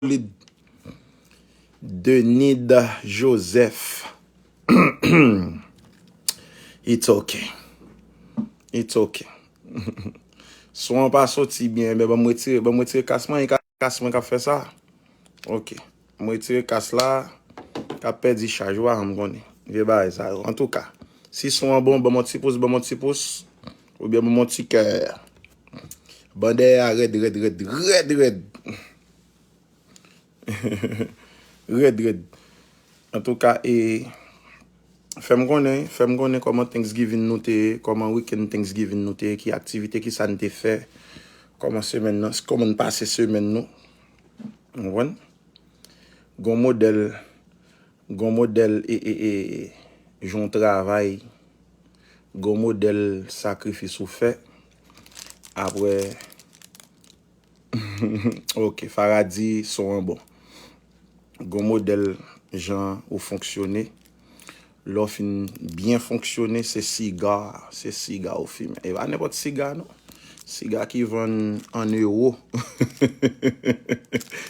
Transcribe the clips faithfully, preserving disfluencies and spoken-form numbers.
solid. Denida Joseph. It's okay. It's okay. Son an pa soti byen, men ban m retire, ban m retire kas mwen, e ka- kas mwen k ap fè sa. Ok. M retire kas la, k ap pèdi chaj, ou pa janm konnen. Vye bagay sa yo. Antouka, si son an bon, ban m yon ti pous, ban m yon ti pous, oubyen ban m yon ti kè. Bandè a rèd, rèd, rèd, rèd, rèd. Rèd, rèd. Antouka, e, fè m konnen, fè m konnen kòman Thanksgiving nou te ye, kòman weekend Thanksgiving nou te ye, ki aktivite, ki sa n te fè, kòman semèn nan, kòman n pase semèn nou. Ou konprann? Gon modèl, gon modèl, e, e, e, jan w travay, gon modèl sakrifis ou fè. Apre, ok, Farah di son an bon. Gon modèl jan ou fonksyone. Lè w fin byen fonksyone, se siga, se siga ou fimen. E pa nenpòt siga, non. Siga ki vann an ewo.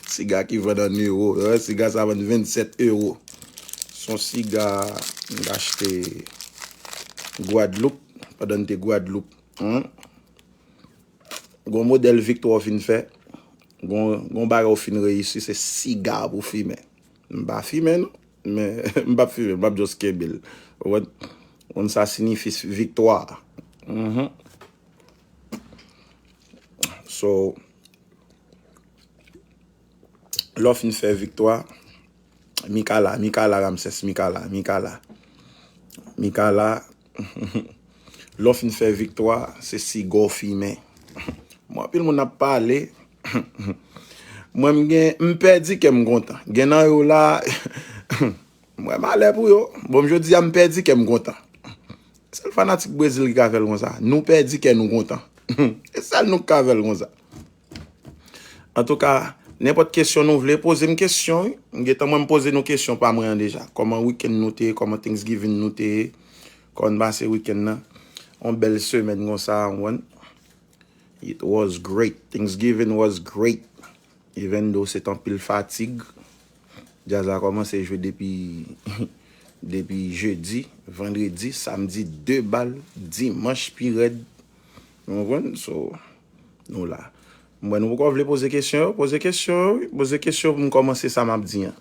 Siga ki vann an ewo. Wè, siga sa vann vennsèt ewo. Se yon siga m t achte Gwadloup, pandan n te Gwadloup. Gon modèl viktwa w fin fè, gon, gon bagay w fin reyisi, se siga pou fimen. M pa fimen, non. Men, m p ap fimen, m ap just kenbe l. Ou konprann? Konn sa siyifi viktwa. Mhm. So, lè w fin fè viktwa, Mikala, Mikala, Ramsès, Mikala, Mikala. Mikala, lè w fin fè viktwa, se siga w fimen. Mwen, anpil moun ap pale. Mwen, m gen, m pèdi kè m kontan. Gen nan yo la, mwen malè pou yo. Bon, jodi a, m pèdi kè m kontan. Sèl fanatik Brezil ki ka fè l konsa. Nou pèdi kè nou kontan. E sèl nou ki ka fè l konsa. Antouka, nenpòt kesyon nou vle, poze m kesyon, wi. M gentan mwen m poze nou kesyon pa mwen an deja. Kòman weekend nou te ye, kòman Thanksgiving nou te ye, kòman n pase weekend nan. Yon bèl semèn konsa, w konprann? It was great. Thanksgiving was great. Even though se t anpil fatig. Djaz la kòmanse jwe depi, depi jedi, vandredi, samdi de bal, dimanch pi rèd. Ou konprann? So, nou la. Mwen, nou poko vle poze kesyon yo? Poze kesyon yo, wi. Poze kesyon pou m kòmanse sa m ap di an.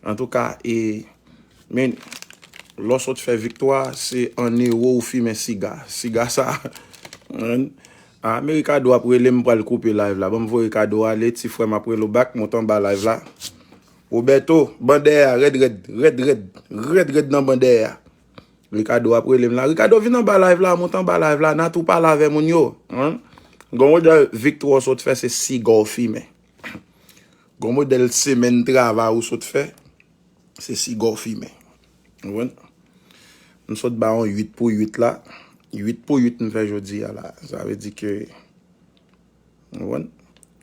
Antouka, e, men, lè w sot fè viktwa, se an ewo ou fimen siga. Siga sa, Amerikado ap rele m, pral koupe live la. Ban m voye Ricardo ale, ti frè m ap rele w back, monte anba live la. Roberto, bandè a, rèd, rèd, rèd, rèd, rèd, rèd nan bandè a. Ricardo ap rele m la. Ricardo, vin anba live la, monte anba live la, n a tou pale avè moun yo. Gon modèl viktwa w sot fè, se siga w fimen. Gon modèl semèn travay ou sot fè, se siga w fimen. Ou konprann? M sot ba yon uit pou uit la. Uit pou uit m fè jodi a la. Sa vle di ke, ou konprann?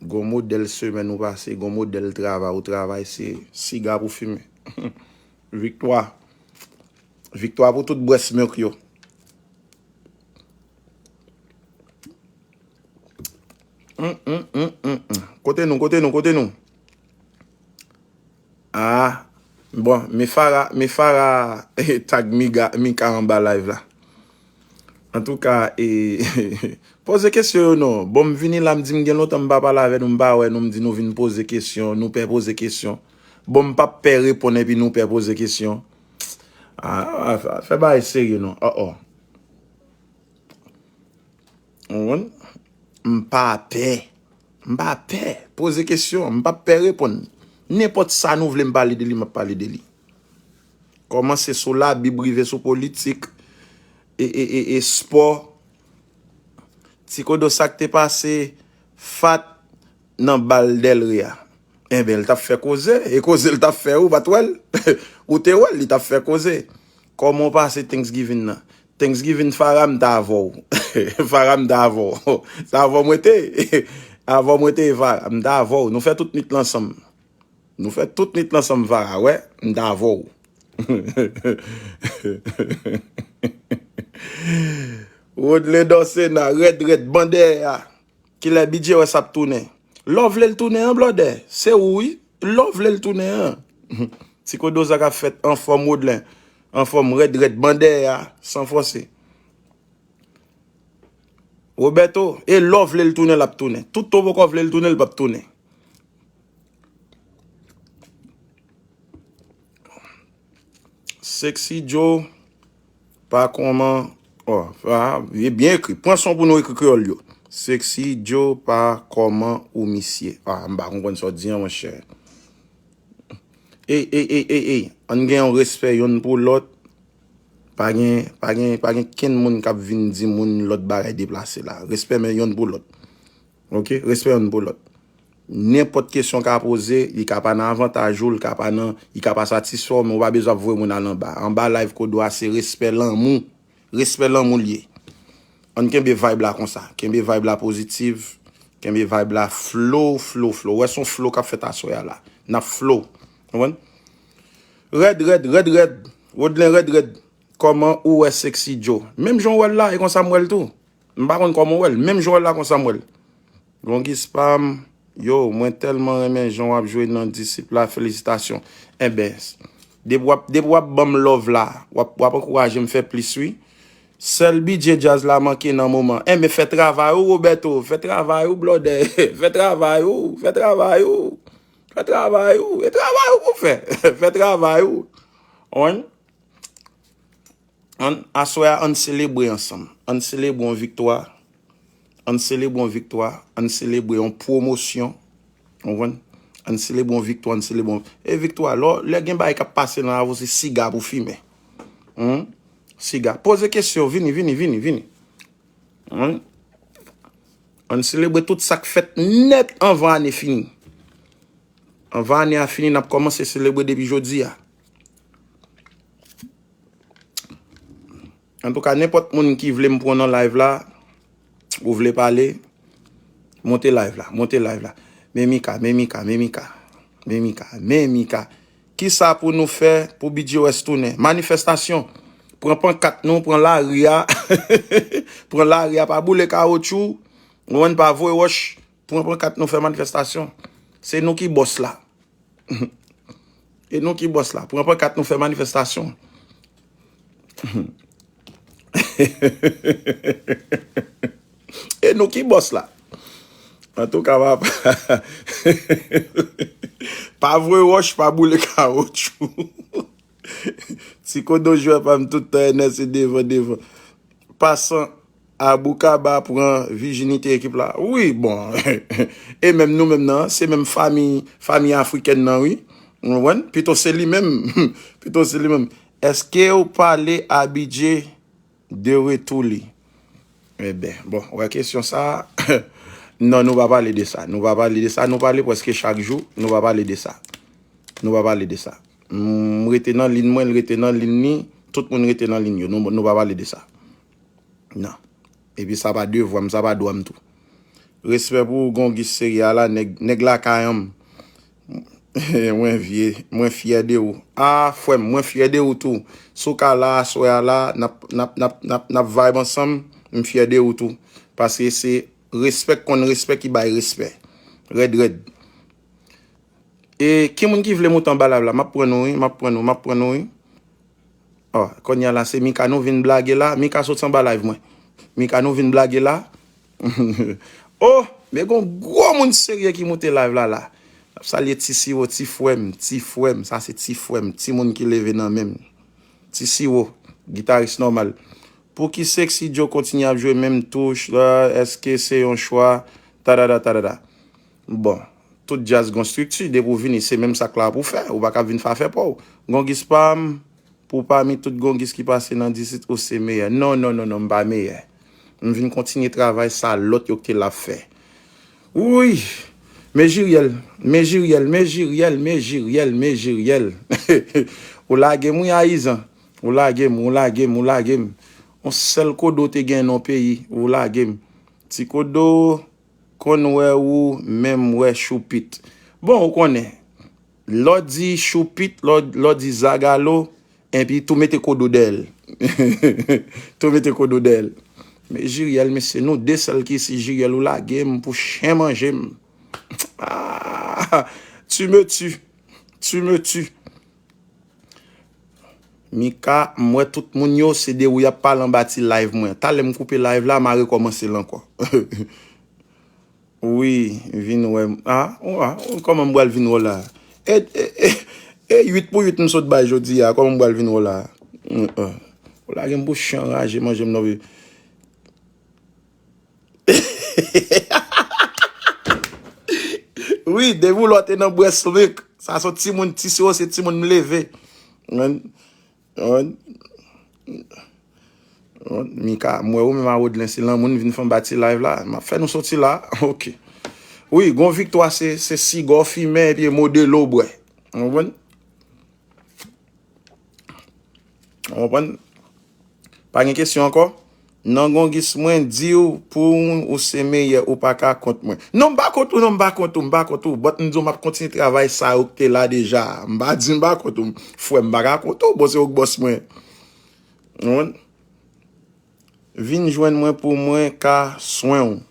Gon modèl semèn ou pase, gon modèl travay ou travay, se siga pou fimen. Viktwa. Viktwa pou tout breast milk yo. Hum, hum, hum, hum, hum. Kote nou, kote nou, kote nou? Ah, bon, Mifara, Mifara tag Miga, Mika anba live la. Antouka, e, poze kesyon yo non. Bon, m vini la, m di m gen lontan m pa pale avè nou, m pa wè nou, m di nou vin poze kesyon, nou pè poze kesyon. Bon, m p ap pè reponn epi nou pè poze kesyon. Ah, fè, fè bagay serye non. Oh, oh. Ou konprann? M pa pè. M pa pè. Poze kesyon. M p ap pè reponn. Nenpòt sa nou vle m pale de li, m ap pale de li. Kòmanse sou Labib, rive sou politik, e, e, e, e spò. Ti Kodo, sa k te pase Fat nan bal Dèlre a? Enben, l t ap fè koze. E koze l t ap fè, ou pa t wè l? Ou te wè l, li t ap fè koze. Kòman w pase Thanksgiving nan? Thanksgiving, Fara, m t avè w. Fara, m t avè w. Se avè w mwen te ye. Avè w mwen te ye, Fara. M t avè w. Nou fè tout nwit lan ansanm. Nou fè tout nwit lan ansanm, Fara. Wè, m t avè w. Rodley Dorcena, rèd, rèd, bandè a. Kilè B J S ap tounen? Lè w vle l tounen an, blòdè. Se ou, wi. Lè w vle l tounen an. Ti kodo sa k ap fèt anfòm Wodlen. Anfòm rèd rèd bandè a san fòse. Roberto, e lè w vle l tounen, l ap tounen. Toutan w poko vle l tounen, l p ap tounen. Sexy Joe, pa kòman. Ò, a, e byen ekri. Pran son pou nou ekri kreyòl yo. Sexy Joe, pa kòman ou misye. A, m pa konprann sa w di an, monchè. Ey, ey, ey, ey, ey. Ann gen yon respè yonn pou lòt. Pa gen, pa gen, pa gen kenn moun k ap vin di moun lòt bagay deplase la. Respè men yonn pou lòt. Ok? Respè yonn pou lòt. Nenpòt kesyon ka poze, li ka pa nan avantaj ou, li ka pa nan, li ka pa satisfè w, men ou pa bezwen ap voye moun al anba. Anba live kodo a se respè lanmou. Respè lanmou l ye. Ann kenbe vibe la konsa. Kenbe vibe la pozitiv. Kenbe vibe la flow, flow, flow. Wè se yon flow k ap fèt aswè a la. N ap flow. Konprann? Rèd, rèd, rèd, rèd. Wodlen rèd, rèd. Kòman ou wè Sexy Joe? Menm jan w wè l la, e konsa m wè l tou. M pa konn kòman w wè l. Menm jan w wè l la, konsa m wè l. Gongis pa m, yo, mwen tèlman renmen jan w ap jwe nan Disip la, felisitasyon. Enben, depi w ap, depi w ap ban m love la, w ap, w ap ankouraje m fè plis, wi. Sèl bidjè djaz la manke nan moman. Enben, fè travay ou, Roberto. Fè travay ou, blòdè. Fè travay ou. Fè travay ou. Fè travay ou. E travay ou pou fè. Fè travay ou. Ou konprann? Ann, aswè a, ann selebre ansanm. Ann selebre yon viktwa. Ann selebre yon viktwa. Ann selebre yon pwomosyon. Ou konprann? Ann selebre yon viktwa, ann selebre yon, e viktwa, lò, lè gen bagay k ap pase nan lavi w, se siga pou fimen. Humm? Siga. Poze kesyon, vini, vini, vini, vini. Humm? Ann selebre tout sa k fèt nèt anvan ane fini. Anvan ane a fini, n ap kòmanse selebre depi jodi a. Antouka, nenpòt moun ki vle m pran nan live la, ou vle pale, monte live la, monte live la. Men Mika, men Mika, men Mika, men Mika, men Mika. Kisa pou nou fè pou B J O S tounen? Manifestasyon. Pran pankat nou, pran lari a. Pran lari a, pa boule kawotchou. Ou konprann, pa voye wòch. Pran pankat nou, fè manifestasyon. Se nou ki bòs la. E nou ki bòs la. Pran pankat nou, fè manifestasyon. E nou ki bòs la. Antouka, pa, pa voye wòch, pa boule kawotchou. Ti kodo jwè pa m tout tan, N S se devan, devan. Pasan Aboukaba pran vijinite ekip la. Wi, bon. E menm nou menm nan, se menm fanmi, fanmi afrikèn nan, wi. Ou konprann? Pito se li menm. Pito se li menm. Èske w pale a B J de retou li? Eben, bon, wè kesyon sa a. Non, nou pa pale de sa. Nou pa pale de sa. Nou pale prèske chak jou. Nou pa pale de sa. Nou pa pale de sa. M rete nan liy mwen, l rete nan liy li. Tout moun rete nan liy yo. Nou, nou pa pale de sa. Non. Epi sa pa devwa m, sa pa dwa m tou. Respè pou ou, Gongis seri a la, nèg, nèg lakay an m. Mwen vye, mwen fyè de ou. Ah, frè m, mwen fyè de ou tou. Si w ka la aswè a la, n ap, n ap, n ap, n ap, n ap vibe ansanm, m fyè de ou tou. Paske se respè k konn respè ki bay respè. Rèd, rèd. E ki moun ki vle moute anba live la? M ap pran nou, wi, m ap pran nou, m ap pran nou, wi. Ò, kounye a la, se Mika nou vin blage la. Mika soti anba live mwen. Mika nou vin blage la. Oh, men gon gwo moun serye ki moute live la, la. N ap salye Ti Siwo, ti frè m, ti frè m. Sa se ti frè m, ti moun ki leve nan men m. Ti Siwo, gitaris nòmal. Pouki Sexy Joe kontinye ap jwe menm touch la? Èske se yon chwa? Tadada, tadada. Bon, tout djaz gon estrikti, depi w vini, se menm sa k la pou fè. Ou pa ka vin fè afè pa w. Gongis pa m, pou pami tout gongis ki pase nan disit, ou se meyè. Non, non, non, non, m pa meyè. M vin kontinye travay sa lòt yo te la fè. Wi! Men Jiryèl, men Jiryèl, men Jiryèl, men Jiryèl, men Jiryèl. Ou lage m, wi, Ayizan. Ou lage m, ou lage m, ou lage m. On sèl kodo te gen nan peyi, ou lage m. Ti kodo konn wè ou menm wè choupit. Bon, ou konnen, lè w di choupit, lè w, lè w di zagalo, enpi tou mete kodo dèyè l. Tou mete kodo dèyè l. Men Jiryèl, mesye, nou de sèl ki isi, Jiryèl, ou lage m pou chen manje m. Ah, Tu me tues. Tu me tues. Mika, m wè tout moun yo, se de ou y ap pale anba ti live mwen. Talè m koupe live la, m a rekòmanse l ankò. Wi, vin wè m. Ah, ah, kòman m pral vin wè w la? E, e, e, e uit pou uit m sot bay jodi a, kòman m pral vin wè w la? Mm, ah. Ou lage m pou chen anraje manje m nan. Wi, depi w lè w te nan breast milk, sa se yon timoun, ti siro se timoun m leve. Mwen, mwen, mwen, Mika, m wè ou menm a Rodlen, se lanmou n vin fè anba ti live la. M ap fè nou soti la. Ok. Wi, gon viktwa se, se siga w fimen epi modelo w bwè. Ou konprann? Ou konprann? Pa gen kesyon ankò? Non, Gongis, mwen di w pou ou se meyè, ou pa ka kont mwen. Non, m pa kont ou, non, m pa kont ou, m pa kont ou. But m di w m ap kontinye travay sa ou k te la deja. M pa di m pa kont ou. Frè m pa ka kont ou, bon, se ou k bòs mwen. Ou konprann? Vin jwenn mwen pou mwen ka swen w.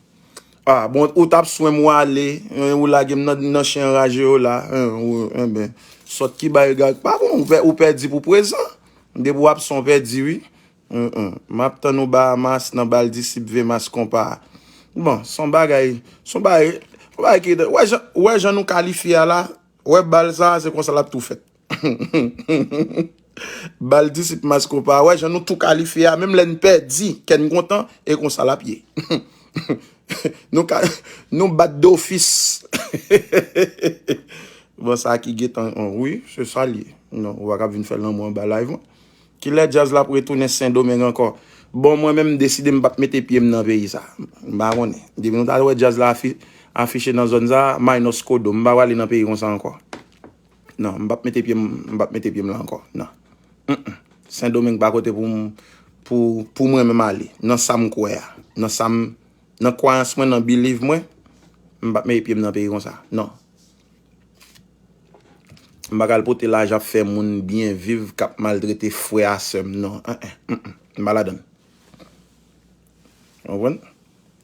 Ah, bon, ou t ap swen m, ou ale, eh, ou lage m nan, nan chen anraje yo la, eh, ou, enben, sòt ki bay gag. Pa bon, ou pè-, ou pèdi pou prezan. Depi w ap son pèdi, wi. Mm, mm. M ap tann ou Bahamas nan bal Disip Vemas konpa. Bon, son bagay, son bagay, son bagay ki, wè jan, wè jan nou kalifye a la, wè bal sa, se konsa l ap tou fèt. Bal Disip Mas konpa, wè jan nou tou kalifye a, menm lè n pèdi, kè n kontan, e konsa l ap ye. Nou ka, nou bat dofis. Bon, sa ki gentan, oh, wi, se sa l ye. Non, ou pa ka vin fè lanmou anba live mwen. Kilè djaz la ap retounen Sendomeng ankò? Bon, mwen menm, m deside m p ap mete pye m nan peyi sa. M pa konnen. Depi nou ta wè djaz la afi-, afiche nan zòn sa, minus Kodo, m pa prale nan peyi konsa ankò. Non, m p ap mete pye m, m p ap mete pye m la ankò. Non. Mm, mm. Sendomeng pa kote pou m, pou, pou mwen menm ale. Nan sa m kwè a. Nan sa m, nan kwayans mwen, nan believe mwen, m p ap mete pye m nan peyi konsa. Non. M pa ka al pote lajan ap fè moun byen viv k ap maltrete frè a sè m, non. An, an, mm, mm. M pa ladann. Ou konprann?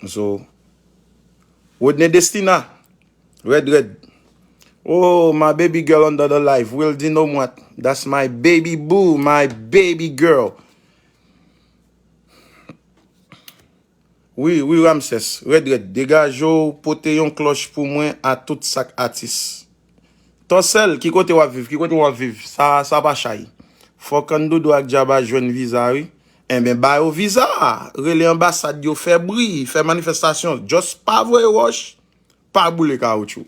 So, Rodney Destina, Red Red. Oh, my baby girl under the life. Will Dino Mwat. That's my baby boo, my baby girl. Wi, wi, Ramsès. Red Red. Degaje w, pote yon klòch pou mwen a tout sak atis. Tòsèl, ki kote w ap viv? Ki kote w ap viv? Sa, sa pa chay. Fò Kandoudou ak Djaba jwenn viza, wi. Enben, ba yo viza. Rele anbasad yo, fè bri, fè manifestasyon. Just pa voye wòch. Pa boule kawoutchou.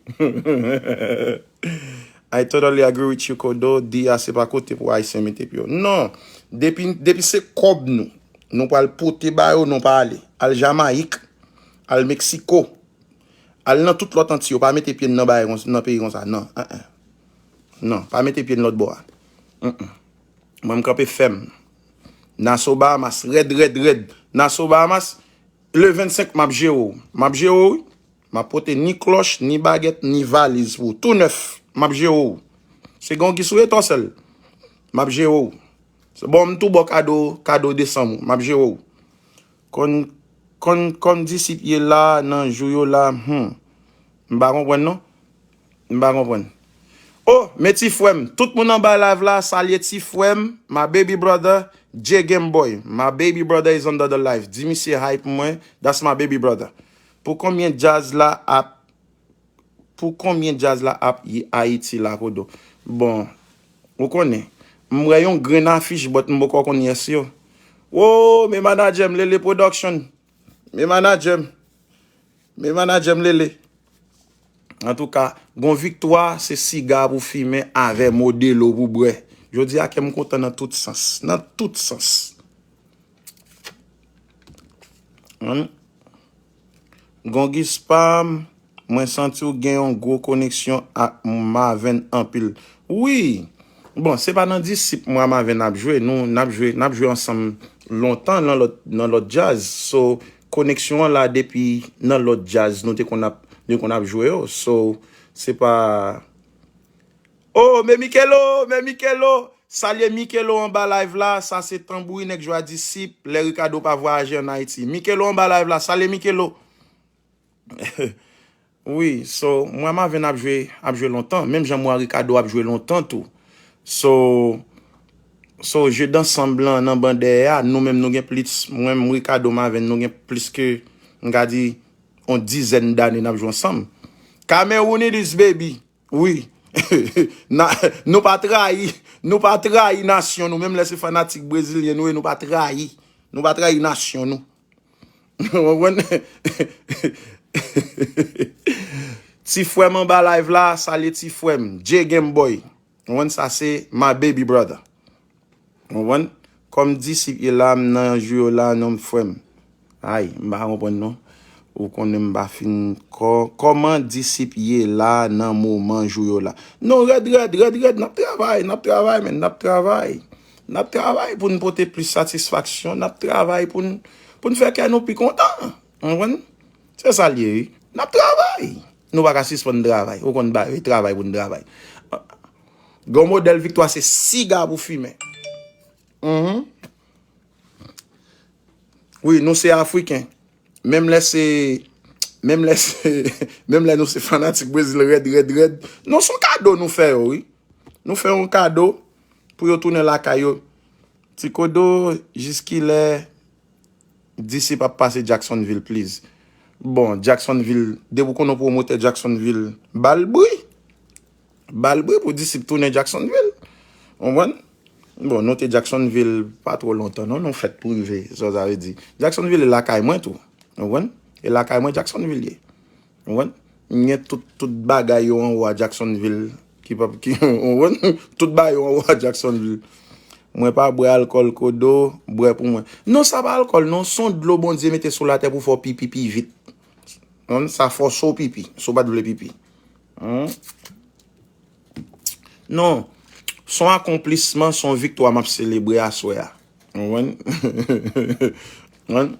I totally agree with you, Kodo. Di a se pa kote pou Ayisyen mete pye yo. Non. Depi, depi se kòb nou, nou pral pote ba yo, nou pa ale. Al Jamayik, al Meksiko, al nan tout lòt Anti yo. Pa mete pye n nan bagay konsa, nan peyi konsa. Non. An, an. Non, pa mete pye n lòt bò a. Mm, mm. Mwen, m kanpe fèm. Nassau Bahamas, rèd, rèd, rèd. Nassau Bahamas, le vennsenk, m ap jere w. M ap jere w, wi. M ap pote ni klòch, ni bagèt, ni valiz pou ou. Tou nèf, m ap jere w. Se Gongis ou ye, Tòsèl. M ap jere w. Se bon, m tou ba w kado, kado desanm ou. M ap jere w. Konn, konn, konn disip ye la, nan jou yo la, hmm. M pa konprann, non. M pa konprann. Oh, men ti frè m. Tout moun anba live la, salye ti frè m, my baby brother, J Game Boy. My baby brother is under the live. Di misye hi pou mwen. That's my baby brother. Pou konbyen djaz la ap, pou konbyen djaz la ap ye Ayiti la, Kodo? Bon, ou konnen. M wè yon grenn afich, but m poko konn yes yo. Wo, men manadjè m, Lele Production. Men manadjè m. Men manadjè m, Lele. Antouka, gon viktwa, se siga pou fimen avè modelo pou bwè. Jodi a, kè m kontan nan tout sans. Nan tout sans. Humm. Gongis pa m, mwen santi w gen yon gwo koneksyon ak Maven anpil. Wi! Bon, se pa nan Disip mwen a Maven n ap jwe. Nou, n ap jwe, n ap jwe ansanm lontan nan lòt, nan lòt djaz. So, koneksyon an la depi nan lòt djaz nou te konn ap, nou konn ap jwe yo. So, se pa Oh, men Mikelo, men Mikelo. Salye Mikelo anba live la, sa se tanbourinè k jwe a Disip, lè Ricardo pa vwayaje ann Ayiti. Mikelo anba live la, salye Mikelo. Wi, so, m wè Maven ap jwe, ap jwe lontan. Menm jan m wè Ricardo ap jwe lontan tou. So, so, jeu d'ensemble lan nan ban dèyè a, nou menm nou gen plis, mwen menm Ricardo Maven, nou gen plis ke, m ka di, yon dizèn dane n ap jwe ansanm. Cameroon it is, baby. Wi. Na, nou pa trayi, nou pa trayi nasyon nou, menm lè se fanatik brezilyen nou ye, nou pa trayi. Nou pa trayi nasyon nou. Ou konprann? Ti frè m anba live la, salye ti frè m, J Game Boy. Ou konprann? Sa se my baby brother. Ou konprann? Kòm disip ye la, m nan jou yo la, non, frè m. Ay, m pa konprann non. Ou konnen m pa fin kò-, kòman disip ye la nan moman jou yo la. Non, rèd, rèd, rèd, rèd, n ap travay, n ap travay, men, n ap travay. N ap travay pou n pote plis satisfaksyon, n ap travay pou n, pou n fè kè nou pi kontan. Ou konprann? Se sa l ye, wi. N ap travay. Nou pa ka sispann travay. Ou konn ba yo travay pou n travay. Gon modèl viktwa se siga pou fimen. Mhm. Wi, nou se Afriken. Menm lè se, menm lè se, menm lè nou se fanatik Brezil rèd, rèd, rèd. Non, se yon kado nou fè yo, wi. Nou fè yon kado pou yo tounen lakay yo. Ti Kodo, jiskilè Disip ap pase Jacksonville, please? Bon, Jacksonville, depi w konn yon pwomotè Jacksonville, ba l bri. Ba l bri pou Disip tounen Jacksonville. Ou konprann? Bon, nou te Jacksonville pa twò lontan, non, nou fèt prive, sa sa vle di. Jacksonville e lakay mwen tou. Ou konprann? E lakay mwen Jacksonville ye. Ou konprann? M gen tout, tout bagay yo anwo a Jacksonville. Ki pa, ki, ou konprann? Tout bagay yo anwo a Jacksonville. Mwen pa bwè alkòl, Kodo, bwè pou mwen. Non, sa pa alkòl, non. Se yon dlo Bondye mete sou latè pou fè w pipi pi vit. Ou konprann? Sa fòse w pipi, si w pa t vle pipi. Hmm? Non. Se yon akonplisman, se yon viktwa m ap selebre aswè a. Ou konprann? Ou konprann?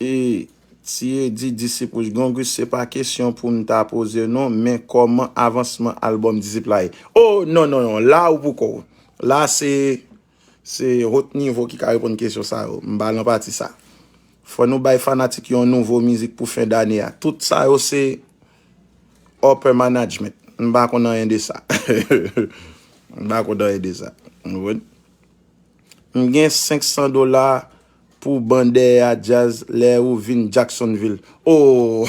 E, Thierry di, Disip Wouj Gongus, se pa kesyon pou m ta poze non, men kòman avansman albòm Disip la ye? Oh, non, non, non, la ou poko. La se, se hot nivo ki ka reponn kesyon sa yo. M pa nan pati sa. Fò nou bay fanatik yo yon nouvo mizik pou fen dane a. Tout sa yo se upper management. M pa konn anyen de sa. M pa konn anyen de sa. Ou konprann? M gen senk san dola pou ban dèyè a djaz lè ou vin Jacksonville. Oh!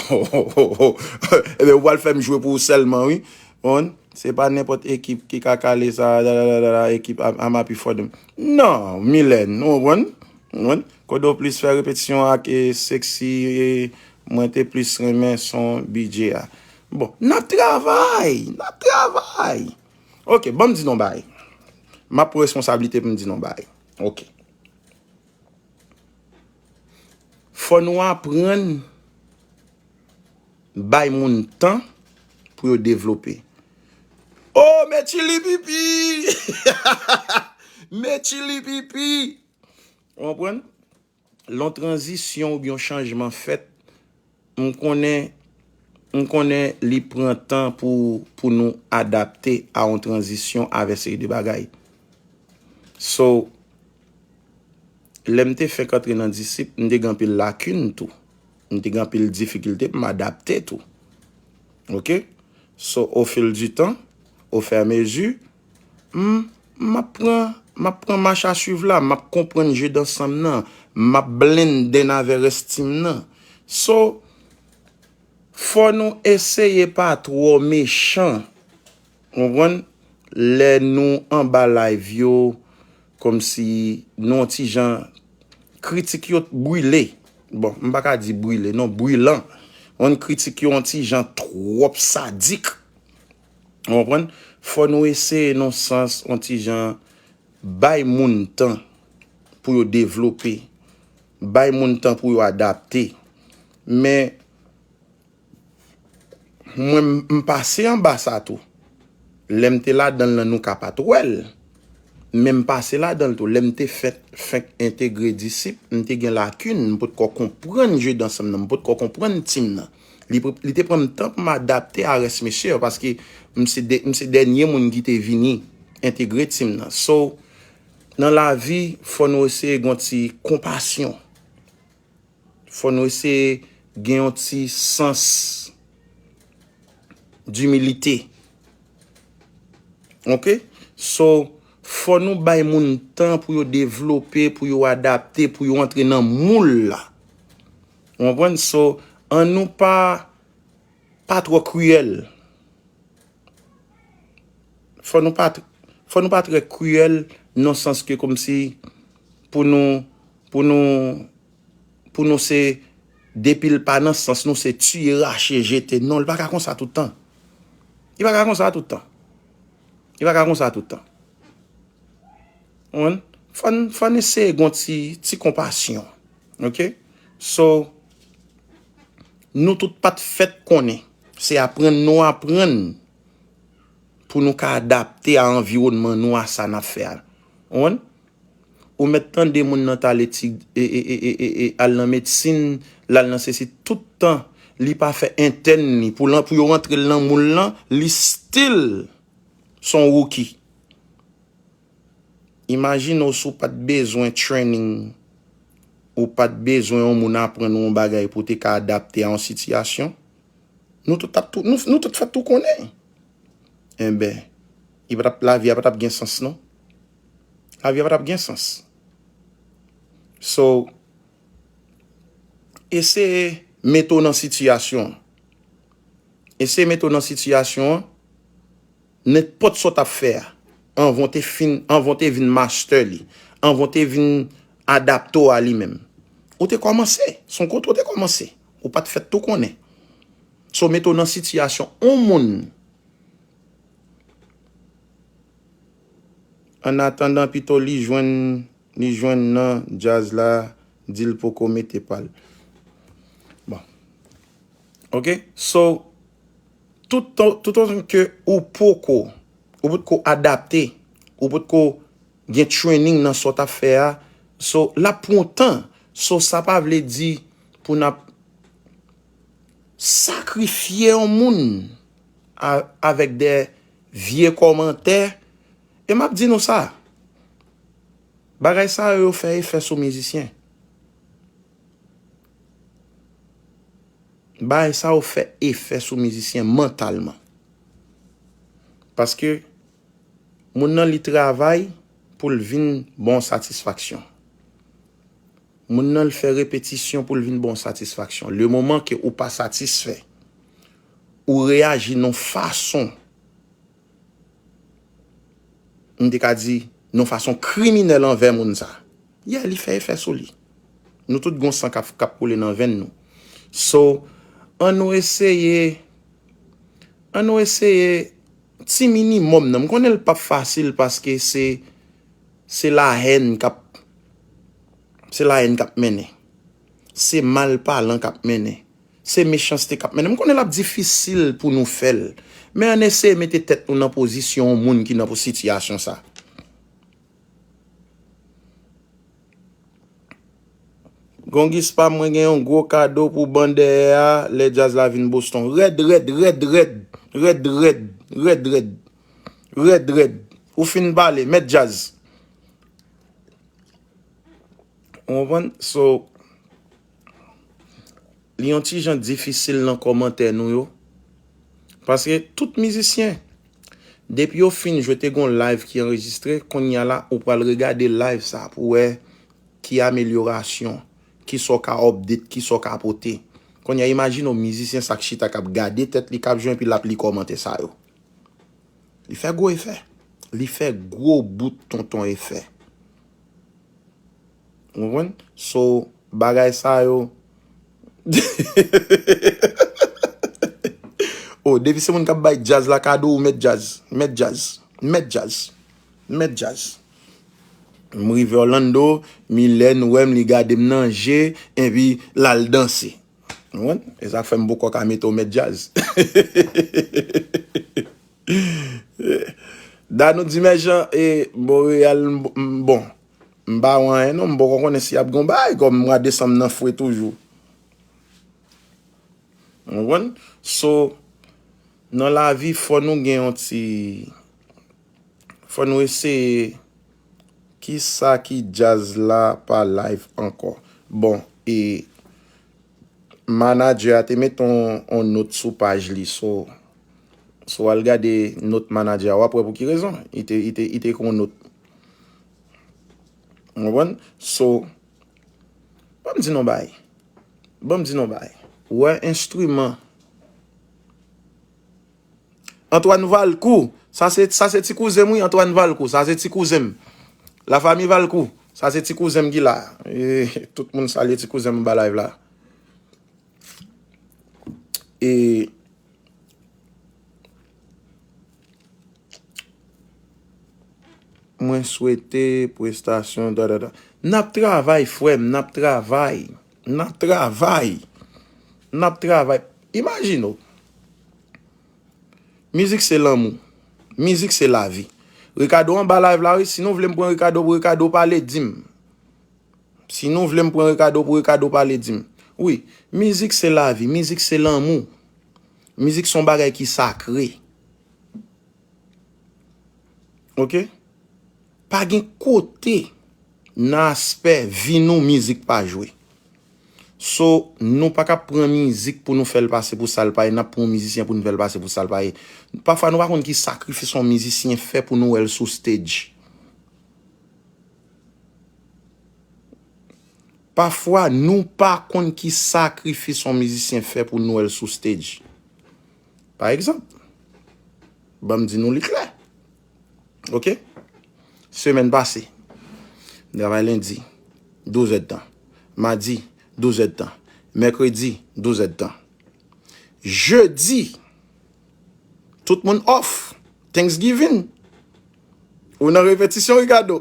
Ebyen, ou pral fè m jwe pou ou sèlman, wi. Ou konprann? Se pa nenpòt ekip ki ka kale sa, da, da, da, da, da, ekip I'm, I'm happy for them. Non, Mylène, ou konprann? Ou konprann? Kodo plis fè repetisyon ak, eh, Sexy, eh, mwen te plis renmen son B J a. Bon, n ap travay, n ap travay. Ok, ban m di nou bagay. M ap pran responsablite pou m di nou bagay. Ok. Fò nou aprann bay moun tan pou yo devlope. Oh, Metchili Pipi! Metchili Pipi! Ou konprann? Lè yon tranzisyon oubyen yon chanjman fèt, m konnen, m konnen li pran tan pou, pou nou adapte a yon tranzisyon avè seri de bagay. So, lè m te fèk antre nan Disip, m te gen anpil lakin tou. M te gen anpil difikilte pou m adapte tou. Ok? So, au fil du temps, au fur et à mesure, m, m ap pran, m ap pran mach a swiv la, m ap konprann je dansanm nan, m ap blenden avè rès tim nan. So, fò nou eseye pa twò mechan, konprann? Lè nou anba live yo, kòmsi nou yon ti jan kritik yo brile. Bon, m pa ka di brile, non, brilan. Yon kritik yo yon ti jan twòp sadik. Ou konprann? Fò nou eseye nan sans yon ti jan bay moun tan pou yo devlope, bay moun tan pou yo adapte. Men, mwen, m, m pase anba sa tou. Lè m te ladan l lan, nou ka pa t wè l. Men m pase ladan l tou. Lè m te fèk, fèk entegre Disip, m te gen lakin, m potko konprann je dansanm nan, m potko konprann tim nan. Li, pre- li te pran m tan pou m adapte a rès mesye yo, paske m se, de- m se dènye moun ki te vini entegre tim nan. So, nan lavi, fò nou eseye gen yon ti konpasyon. Fò nou eseye gen yon ti sans dimilite. Ok? So, fò nou bay moun tan pou yo devlope, pou yo adapte, pou yo antre nan moul la. Ou konprann? So, an nou pa, pa twò kriyèl. Fò nou pa, fò nou pa trè kriyèl, nan sans ke kòmsi pou nou, pou nou, pou nou se, depi l pa nan sans nou, se tiye, rache, jete. Non, li pa ka konsa tout tan. Li pa ka konsa tout tan. Li pa ka konsa tout tan. Ou konprann? Fò n, fò n eseye gon ti, ti konpasyon. Ok? So, nou tout pa t fèt konnen. Se aprann nou aprann pou nou ka adapte a anviwònman nou, a sa n ap fè a. Ou konprann? Ou mèt tande moun nan t al etid-, e, e, e, e, e, e, al nan medsin, l al nan sesi, tout tan li pa fè entèn li, pou lan-, pou yo rantre l nan moul lan, li still s on rookie. Imajine w si w pa t bezwen training, ou pa t bezwen yon moun aprann ou yon bagay pou w te ka adapte a yon sitiyasyon. Nou tout ap tou, nou, nou tout fèt tou konnen. Enben, li pa t ap, lavi a pa t ap gen sans non. Lavi a pa t ap gen sans. So, eseye mete w nan sitiyasyon an. Eseye mete w nan sitiyasyon an. Nenpòt sa w t ap fè a, anvan w te fin, anvan w te vin master li, anvan w te vin adapte w a li menm, ou te kòmanse. S on kote w te kòmanse. Ou pa t fèt tou konnen. So, mete w nan sitiyasyon yon moun. Annatandan, pito li jwenn, li jwenn nan djaz la, di l poko mete pa l. Bon. Ok? So, tout, toutotan ke ou poko, ou potko adapte, ou potko gen training nan sa w t ap fè a, so, l ap pran tan. So, sa pa vle di pou n ap sakrifye yon moun a-, avèk de vye kòmantè. E m ap di nou sa, bagay sa yo, yo fè efè sou mizisyen. Bagay sa yo fè efè sou mizisyen mantalman. Paske moun nan li travay pou l vin ba w satisfaksyon. Moun nan li fè repetisyon pou l vin ba w satisfaksyon. Le moman ke ou pa satisfè, ou reyaji nan fason, m te ka di, nan fason kriminèl anvè moun sa. Yeah, li fè efè sou li. Nou tout gon san k ap, k ap koule nan venn nou. So, ann nou eseye, ann nou eseye ti minimòm nan. M konnen l p ap fasil paske se, se lahèn k ap, se lahèn k ap mennen. Se mal palan k ap mennen. Se mechanste k ap mennen. M konnen l ap difisil pou nou fè l. Men ann eseye mete tèt nou nan pozisyon yon moun ki nan sitiyasyon sa. Gongis pa, mwen gen yon gwo kado pou ban dèyè a, lè djaz la vin Boston. Rèd, rèd, rèd, rèd. Rèd, rèd, rèd, rèd. Rèd, rèd. Ou fin pale, mèt djaz. Ou konprann? So, li yon ti jan difisil nan kòmantè nou yo. Paske tout mizisyen, depi yo fin jwe, te gon live ki anrejistre, kounye a la, ou pral regade live sa pou wè ki amelyorasyon, ki sa w ka update, ki sa w ka pote. Kounye a, imajine w mizisyen sa k chita k ap gade tèt li k ap jwe, epi l ap li kòmantè sa yo. Li fè gwo efè. Li fè gwo bout tonton efè. Ou konprann? So, bagay sa yo. Oh, depi se moun k ap bay djaz la kado, ou mèt djaz. Mèt djaz. Mèt djaz. Mèt djaz. M rive Orlando, Milèn wè m, li gade m nan je, epi l al danse. Ou konprann? E sa k fè m poko ka mete w mèt djaz. Danou di, men jan, e, Montréal, m, m, bon, m pa wè anyen non, m poko konnen si y ap gon bagay, kòm mwa desanm nan fre toujou. Ou konprann? So, nan lavi, fò nou gen yon ti, fò nou eseye, kisa ki djaz la pa live ankò? Bon, e, Manadjè a te met on, on nòt sou paj li. So, so w al gade nòt manadjè a, w ap wè pou ki rezon. Li te, li te, li te ekri on nòt. Ou konprann? So, ban m di nou bagay. Ban m di nou bagay. Ou wè enstriman Antoine Valcourt, sa se, sa se ti kouzen m wi, Antoine Valcourt, sa se ti kouzen m. Lafanmi Valcourt, sa se ti kouzen m ki la. E, tout moun salye ti kouzen m anba live la. E mwen swete prestasyon, da, da, da. N ap travay, frè m, n ap travay. N ap travay. N ap travay. Imajine w. Mizik se lanmou. Mizik se lavi. Ricardo anba live la, wi. Si nou vle m pran Ricardo pou Ricardo pale, di m. Si nou vle m pran Ricardo pou Ricardo pale, di m. Wi, mizik se lavi, mizik se lanmou. Mizik se yon bagay ki sakre. Oke? Pa gen kote nan aspè vi nou mizik pa jwe. So, nou pa ka pran mizik pou nou fè l pase pou sa l pa ye, n ap pran yon mizisyen pou nou fè l pase pou sa l pa ye. Pafwa, nou pa konn ki sakrifis yon mizisyen fè pou nou wè l sou stage. Pafwa, nou pa konn ki sakrifis yon mizisyen fè pou nou wè l sou stage. Pa egzanp, ban m di nou li klè. Oke? Semèn pase, m travay lendi, douz èdtan. Madi, douz èdtan. Mèkredi, douz èdtan. Jedi, tout moun off. Thanksgiving. Ou nan repetisyon, Ricardo?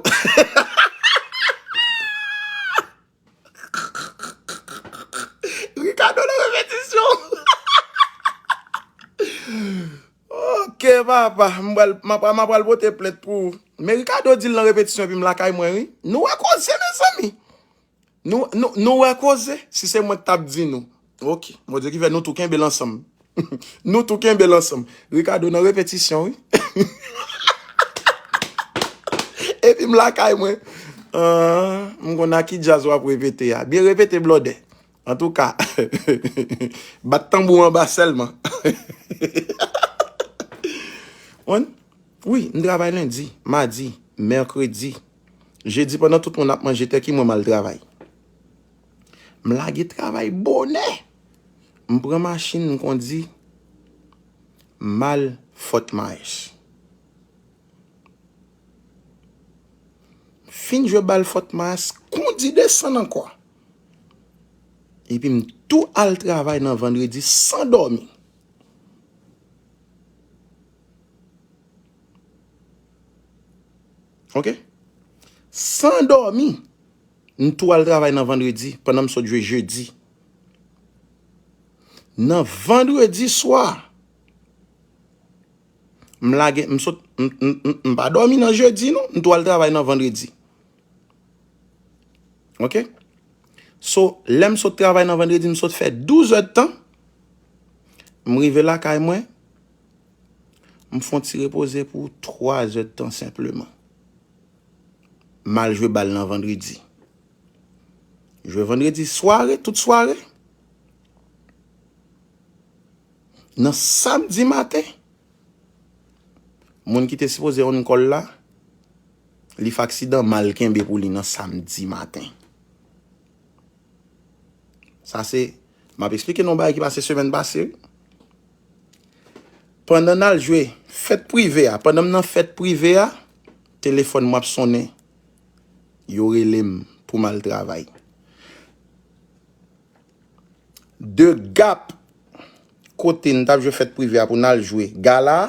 Ricardo nan repetisyon. Ok, papa. M pral, m ap, m ap pral pote plent pou ou. Men Ricardo di l nan repetisyon epi m lakay mwen, wi. Nou wè koze, mezanmi. Nou, nou, nou wè koze? Si se mwen k t ap di nou. Ok. Bondye ki fè nou tou kenbe l ansanm. Nou tou kenbe l ansanm. Ricardo nan repetisyon, wi. Epi m lakay mwen. Ah, m konn a ki djaz w ap repete a. Byen repete, blòdè. Antouka, bat tanbou anba sèlman. Wi, m travay lendi, madi, mèkredi, jedi pandan tout moun ap manje tèk, mwen m al travay. M lage travay bonè. M pran machin, m kondi, m al Fort Myers. Fin jwe bal Fort Myers, kondi desann ankò. Epi m tou al travay nan vandredi san dòmi. Ok? San dòmi, m tou al travay nan vandredi, pandan m sot jwe jedi. Nan vandredi swa, m lage, m sot, m, m, m, m pa dòmi nan jedi, non. M tou al travay nan vandredi. Ok? So, lè m sot travay nan vandredi, m sot fè douz èdtan. M rive lakay mwen, m fè yon ti repoze pou twa èdtan senpleman. M al jwe bal nan vandredi. Jwe vandredi sware, tout sware. Nan samdi maten, moun ki te sipoze on call la, li fè aksidan, m al kenbe pou li nan samdi maten. Sa se, m ap eksplike nou bagay ki pase semèn pase, wi. Pandan n al jwe fèt prive a, pandan m nan fèt prive a, telefòn mwen ap sonnen. Yo rele m pou m al travay. De Gap, kote n t ap jwe fèt prive a pou n al jwe gala a,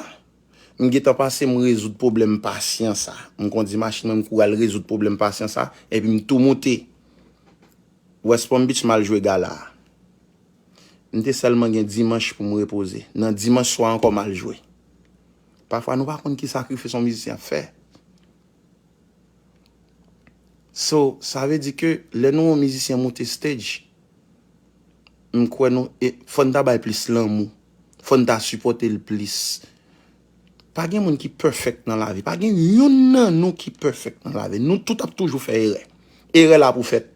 m gentan pase, m rezoud pwoblèm pasyans a. M kondi machin mwen, m kouri al rezoud pwoblèm pasyans a, epi m tou moute West Palm Beach, m al jwe gala a. M te sèlman gen dimanch pou m repoze. Nan dimanch swa ankò, m al jwe. Pafwa, nou pa konn ki sakrifis yon mizisyen ap fè. So, sa vle di ke lè nou wè yon mizisyen moute stage, m kwè nou, e, fò n ta bay plis lanmou. Fò n ta sipòte l plis. Pa gen moun ki perfect nan lavi. Pa gen youn nan nou ki perfect nan lavi. Nou tout ap toujou fè erè. Erè la pou fèt.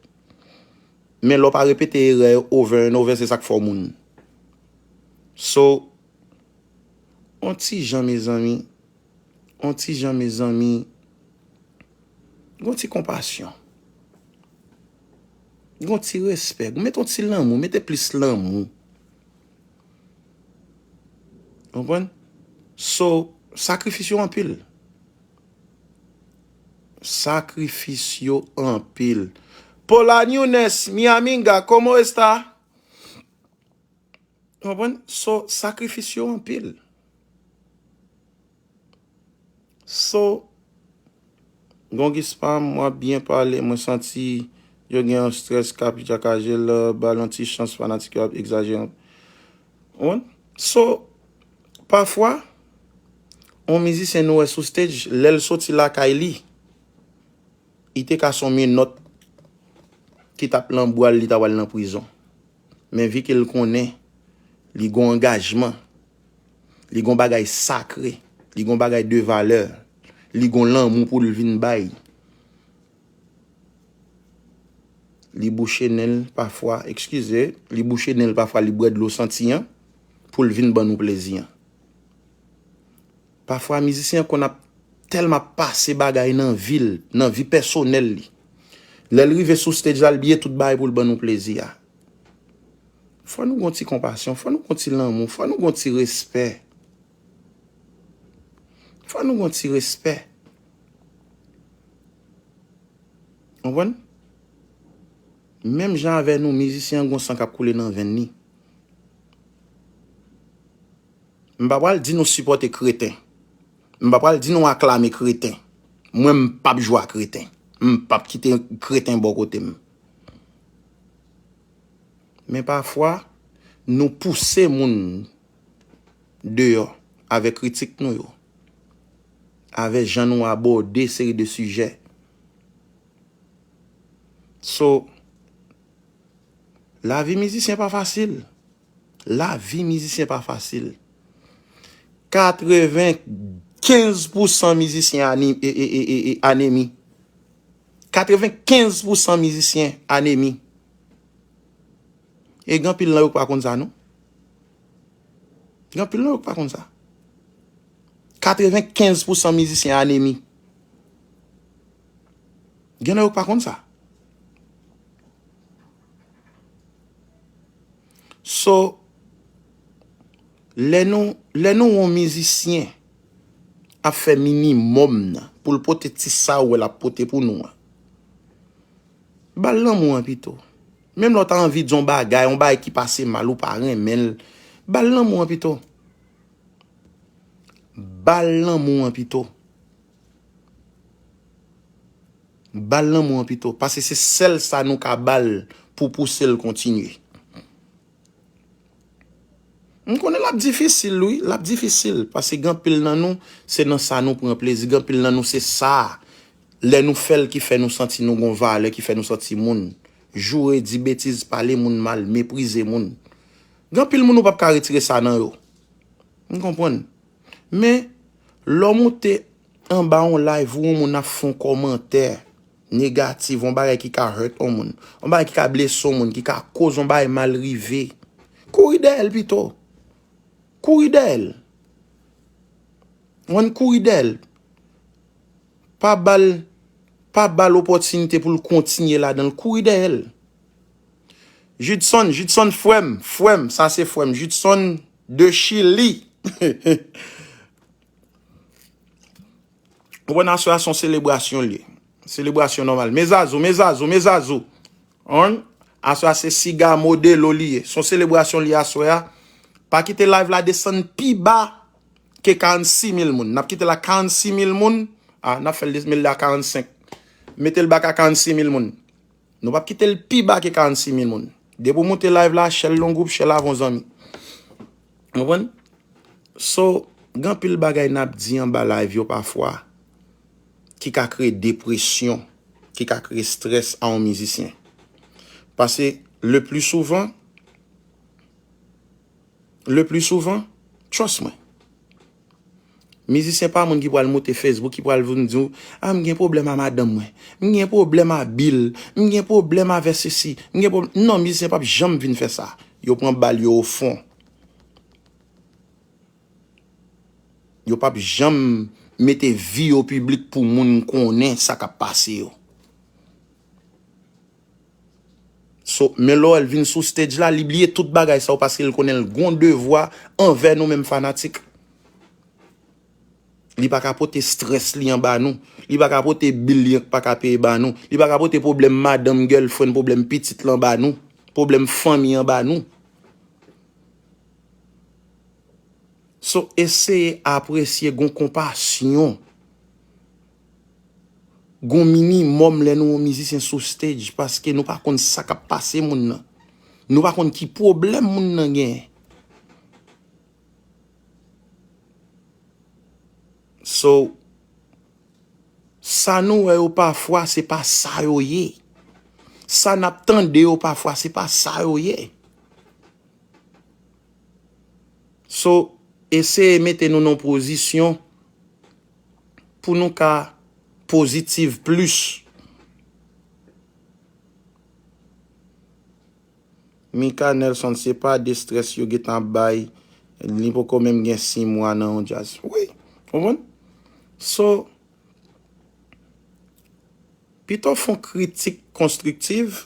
Men lè w pa repete erè yo over and over, se sa k fè w moun. So, on ti jan, mezanmi, on ti jan, mezanmi, gon ti konpasyon. Gon ti respè. Mete on ti lanmou, mete plis lanmou. Konprann? So, sakrifis yo anpil. Sakrifis yo anpil. Paula Nunes, mi amiga, ¿cómo está? Konprann? So, sakrifis yo anpil. So, Gongi Spam, w ap byen pale, mwen santi yo gen yon strès k ap jakaje l, ba l yon ti chans, fanatik yo ap egzajere. Konprann? So, pafwa, yon mizisyen nou wè sou stage, lè l soti lakay li, li te ka se yon menòt ki t ap lan bwa l, li ta pral nan prizon. Men vi ke l konnen, li gon angajman, li gon bagay sakre, li gon bagay de valè, li gon lanmou pou l vin bay. Li bouche nen l pafwa, eskize, li bouche nen l pafwa, li bwè dlo santi an, pou l vin ban nou plezi an. Pafwa, mizisyen an konn ap tèlman ap pase bagay nan vi l, nan vi pèsonèl li. Lè l rive sou stage la, l bliye tout bagay pou l ban nou plezi a. Fò nou gon ti konpasyon, fò nou gon ti lanmou, fò nou gon ti respè. Fò nou gon ti respè. Konprann? Menm jan avè nou, mizisyen an gon san k ap koule nan venn li. M pa pral di nou sipòte kreten. M pa pral di nou aklame kreten. Mwen, m p ap jwe a kreten. M p ap kite kreten bò kote m. Men pafwa, nou pouse moun deyò avèk kritik nou yo, avèk jan nou abòde seri de sijè. So, lavi mizisyen pa fasil. Lavi mizisyen pa fasil. Katrevenkenz pousan mizisyen ani-, e, e, e, e, e, anemi. Katrevenkenz pousan mizisyen anemi. E gen anpil nan yo k pa konn sa, non. Gen anpil nan yo k pa konn sa. Katrevenkenz pousan mizisyen anemi. Gen nan yo k pa konn sa. So, lè nou, lè nou wè yon mizisyen ap fè minimòm nan pou l pote ti sa ou wè l ap pote pou nou an, ba l lanmou an pito. Menm lè w ta anvi di yon bagay, yon bagay ki pase mal, ou pa renmen l, ba l lanmou an pito. Ba l lanmou an pito. Ba l lanmou an pito. Paske se sèl sa nou ka ba l pou pouse l kontinye. M konnen l ap difisil, wi. L ap difisil. Paske gen anpil nan nou, se nan sa nou pran plezi. Gen anpil nan nou, se sa. Lè nou fè l ki fè nou santi nou gon valè, ki fè nou santi moun. Joure, di betiz, pale moun mal, meprize moun. Gen anpil moun ou p ap ka retire sa nan yo. M konprann. Men, lè w moute anba yon live, ou yon moun ap fè yon kòmantè negatif, yon bagay ki ka hurt yon moun, yon bagay ki ka blese yon moun, ki ka koz yon bagay mal rive, kouri dèyè l pito. Kouri dèyè l. Ou konprann, kouri dèyè l. Pa ba l, pa ba l opòtinite pou l kontinye ladan l. Kouri dèyè l. Judson, Judson frè m, frè m, sa se frè m. Judson de Chili. Ou konn aswè a se yon selebrasyon li ye. Selebrasyon nòmal. Mezazou, mezazou, mezazou. On, aswè a se Siga Modelo li ye. Se yon selebrasyon li aswè a. Pa kite live la desann pi ba ke karannsis mil moun. N ap kite l a karannsis mil moun. A, n ap fè l desann a karannsenk. Mete l bak a karannsis mil moun. Nou p ap kite l pi ba ke karannsis mil moun. Depi w moute live la, share l yon gwoup, share l avè yon zanmi. Ou konprann? So, gen anpil bagay n ap di anba live yo pafwa ki ka kreye depresyon, ki ka kreye strès a yon mizisyen. Paske, le pli souvan, le pli souvan, trust mwen, Mizisyen pa moun ki pral moute Facebook, ki pral vin di w, "A, m gen pwoblèm a madanm mwen. M gen pwoblèm a bil. M gen pwoblèm avè sesi. M gen pwoblèm." Non, mizisyen p ap janm vin fè sa. Yo pran bal yo o fon. Yo p ap janm mete vi yo piblik pou moun konnen sa k ap pase yo. So, men lè w wè l vin sou stage la, li bliye tout bagay sa yo paske l konnen l gon devwa anvè nou menm fanatik. Li pa ka pote strès li anba nou. Li pa ka pote bil li pa ka peye ba nou. Li pa ka pote pwoblèm madanm, girlfriend, pwoblèm pitit lan ba nou. Pwoblèm fanmi an ba nou. So, eseye apresye, gon konpasyon, gon minimòm lè nou wè yon mizisyen sou stage, paske nou pa konn sa k ap pase moun nan. Nou pa konn ki pwoblèm moun nan genyen. So, sa nou wè yo pafwa, se pa sa yo ye. Sa n ap tande yo pafwa, se pa sa yo ye. So, eseye mete nou nan pozisyon pou nou ka pozitiv plis. Mika Nelson, se pa de strès yo gentan ap bay, li poko menm gen sis mwa nan yon djaz. Wi, konprann? So, pito fè yon kritik konstriktiv,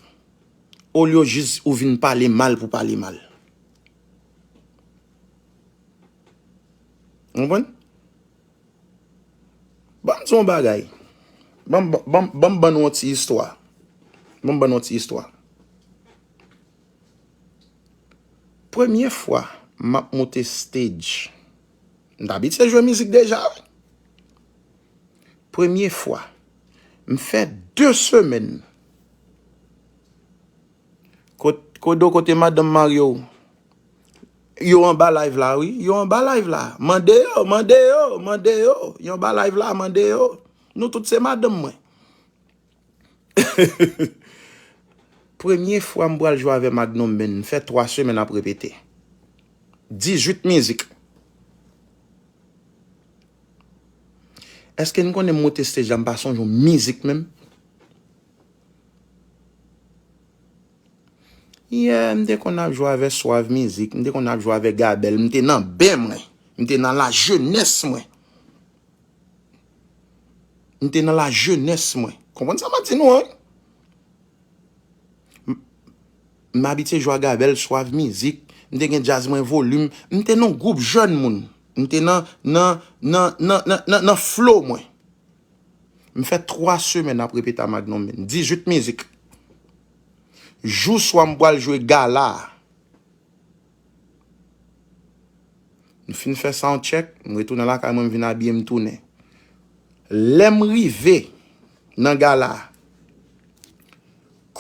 olye jis ou vin pale mal pou pale mal. Konprann? Ban m di yon bagay. Ban m, ban m, ban m ban nou yon ti istwa. Ban m ban nou yon ti istwa. Premye fwa m ap moute stage, m t abitye jwe mizik deja, wi. Premye fwa, m fè de semèn. Kot-, Kodo, kote madanm Mario? Yo anba live la, wi. Yo anba live la. Mande yo, mande yo, mande yo. Yo anba live la, mande yo. Nou tout se madanm mwen. Premye fwa m pral jwe avè Magnum Band, m fè twa semèn ap repete. Dizuit mizik. Èske n konnen m moute stage la, m pa sonje yon mizik menm? Yeah, m te konn ap jwe avè Swav Mizik, m te konn ap jwe avè Gabel, m te nan ben mwen, m te nan lajenès mwen. M te nan lajenès mwen. Konprann sa m ap di nou an? M, m abitye jwe ak Gabel, Swav Mizik, m te gen djaz mwen Volim, m te nan gwoup jèn moun. M te nan, nan, nan, nan, nan, nan, nan flow mwen. M fè twa semèn ap repete a Magnum Band. Dizuit mizik. Jou swa m pral jwe gala a. M fin fè sound check, m retounen lakay mwen, m vin abiye, m tounen. Lè m rive nan gala a,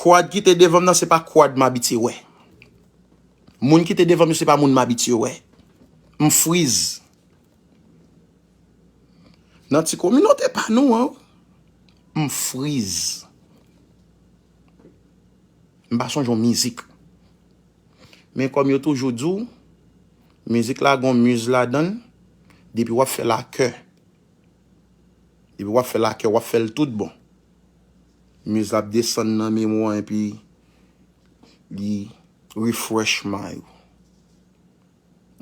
crowd ki te devan m nan, se pa crowd m abitye wè. Moun ki te devan m yo, se pa moun m abitye wè. M friz. Nan ti kominote pa nou an, m friz. M pa sonje yon mizik. Men kòm yo toujou di w, mizik la gon miz ladan l, depi w ap fè l a kè. Depi w ap fè l a kè, w ap fè l tout bon. Miz la ap desann nan memwa w epi li refresh mind ou.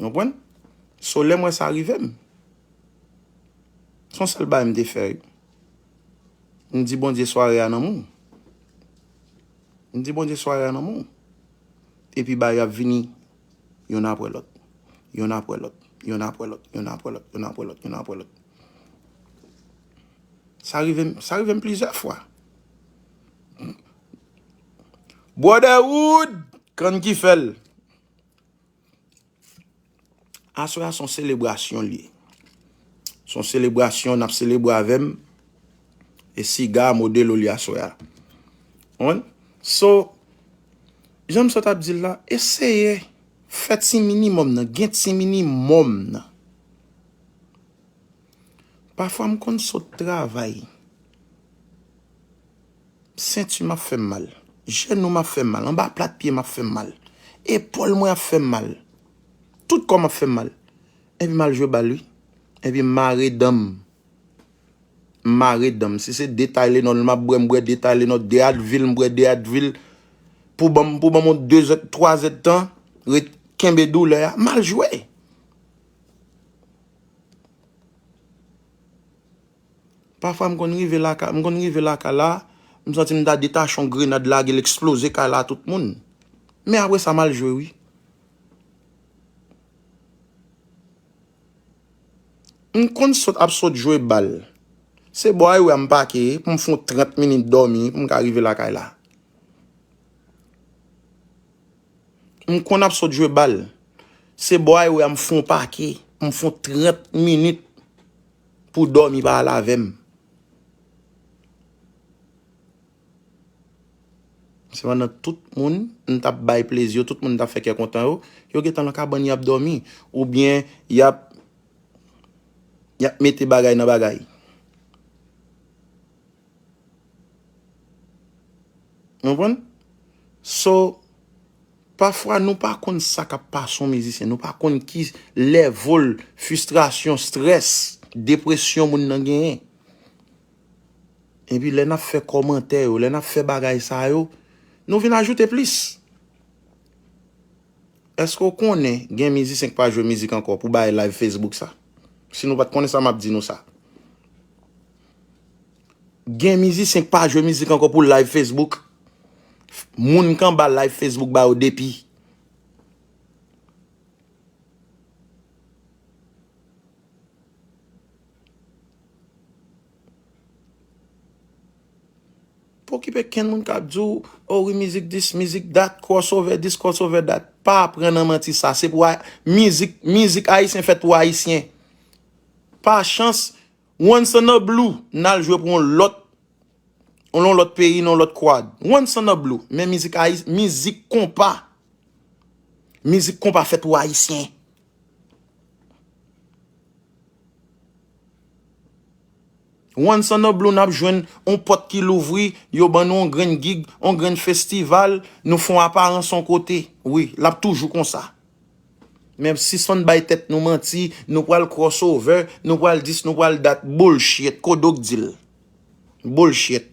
Ou konprann? So, lè m wè sa rive m, se yon sèl bagay m te fè, wi. M di Bondye sware a nan men w. M di Bondye sware a nan men w. Epi bagay yo ap vini youn apre lòt. Youn apre lòt. Youn apre lòt. Youn apre lòt. Youn apre lòt. Youn apre lòt. Sa rive m, sa rive m plizyè fwa. Brotherhood, kann ki fè l. Aswè a se yon selebrasyon li ye. Se yon selebrasyon, n ap selebre avè m. E Siga Modelo li aswè a. Konprann? So, jan m sot ap di l la, eseye fè ti minimòm nan, gen ti minimòm nan. Pafwa m konn sot travay. Senti m ap fè m mal. Jenou m ap fè m mal. Anba plat pye m ap fè m mal. Epòl mwen ap fè m mal. Tout kò m ap fè m mal. Epi m al jwe bal, wi. Epi m mare dan m. M mare dan m. Si se de Tylenol m ap bwè, m bwè de Tylenol, de Advil, m bwè de Advil. Pou ban m, pou ban m yon de zè, twa zè tan, ret kenbe doulè a, m al jwe. Pafwa m konn rive lakay, m konn rive lakay la, m santi m ta detache yon grenad lage l eksploze kay la tout moun. Men apre sa m al jwe wi. M konn sot ap sot jwe bal. Se bò a yo wè m pake pou m fè yon trant minit dòmi pou m ka rive lakay la. M konn ap sot jwe bal. Se bò a yo wè m fè yon pake pou m fè yon trant minit pou dòmi pa al avè m. Se pandan tout moun m t ap bay plezi yo, tout moun m t ap fè kè kontan yo, yo gentan nan kabann y ap dòmi, oubyen y ap, y ap mete bagay nan bagay. Ou konprann? So, pafwa nou pa konn sa k ap pase yon mizisyen, nou pa konn ki level fristrasyon, strès, depresyon moun nan genyen. Epi lè n ap fè kòmantè yo, lè n ap fè bagay sa yo, nou vin ajoute plis. Èske w konnen gen mizisyen k pa jwe mizik ankò pou bay live Facebook sa? Si nou pa t konnen sa, m ap di nou sa. Gen mizisyen k pa jwe mizik ankò pou live Facebook. Moun k anba live Facebook ba yo depi. Pa okipe kenn moun k ap di w, "Oh wi, mizik this, mizik that, crossover this, crossover that." Pa pran nan manti sa. Se pou a-, mizik, mizik ayisyen fèt pou ayisyen. Pa chans, once in a blue, n al jwe pou yon lòt, yon lòt peyi, nan yon lòt quad. Once in a blue. Men mizik ayis-, mizik konpa. Mizik konpa fèt pou ayisyen. Once in a blue, n ap jwenn on pòt ki louvri, yo ban nou on grenn gig, on grenn festival, nou fè on aparans on kote. Wi, l ap toujou konsa. Men sispann bay tèt nou manti, nou pral crossover, nou pral this, nou pral that, bullshit, Kodok di l. Bullshit.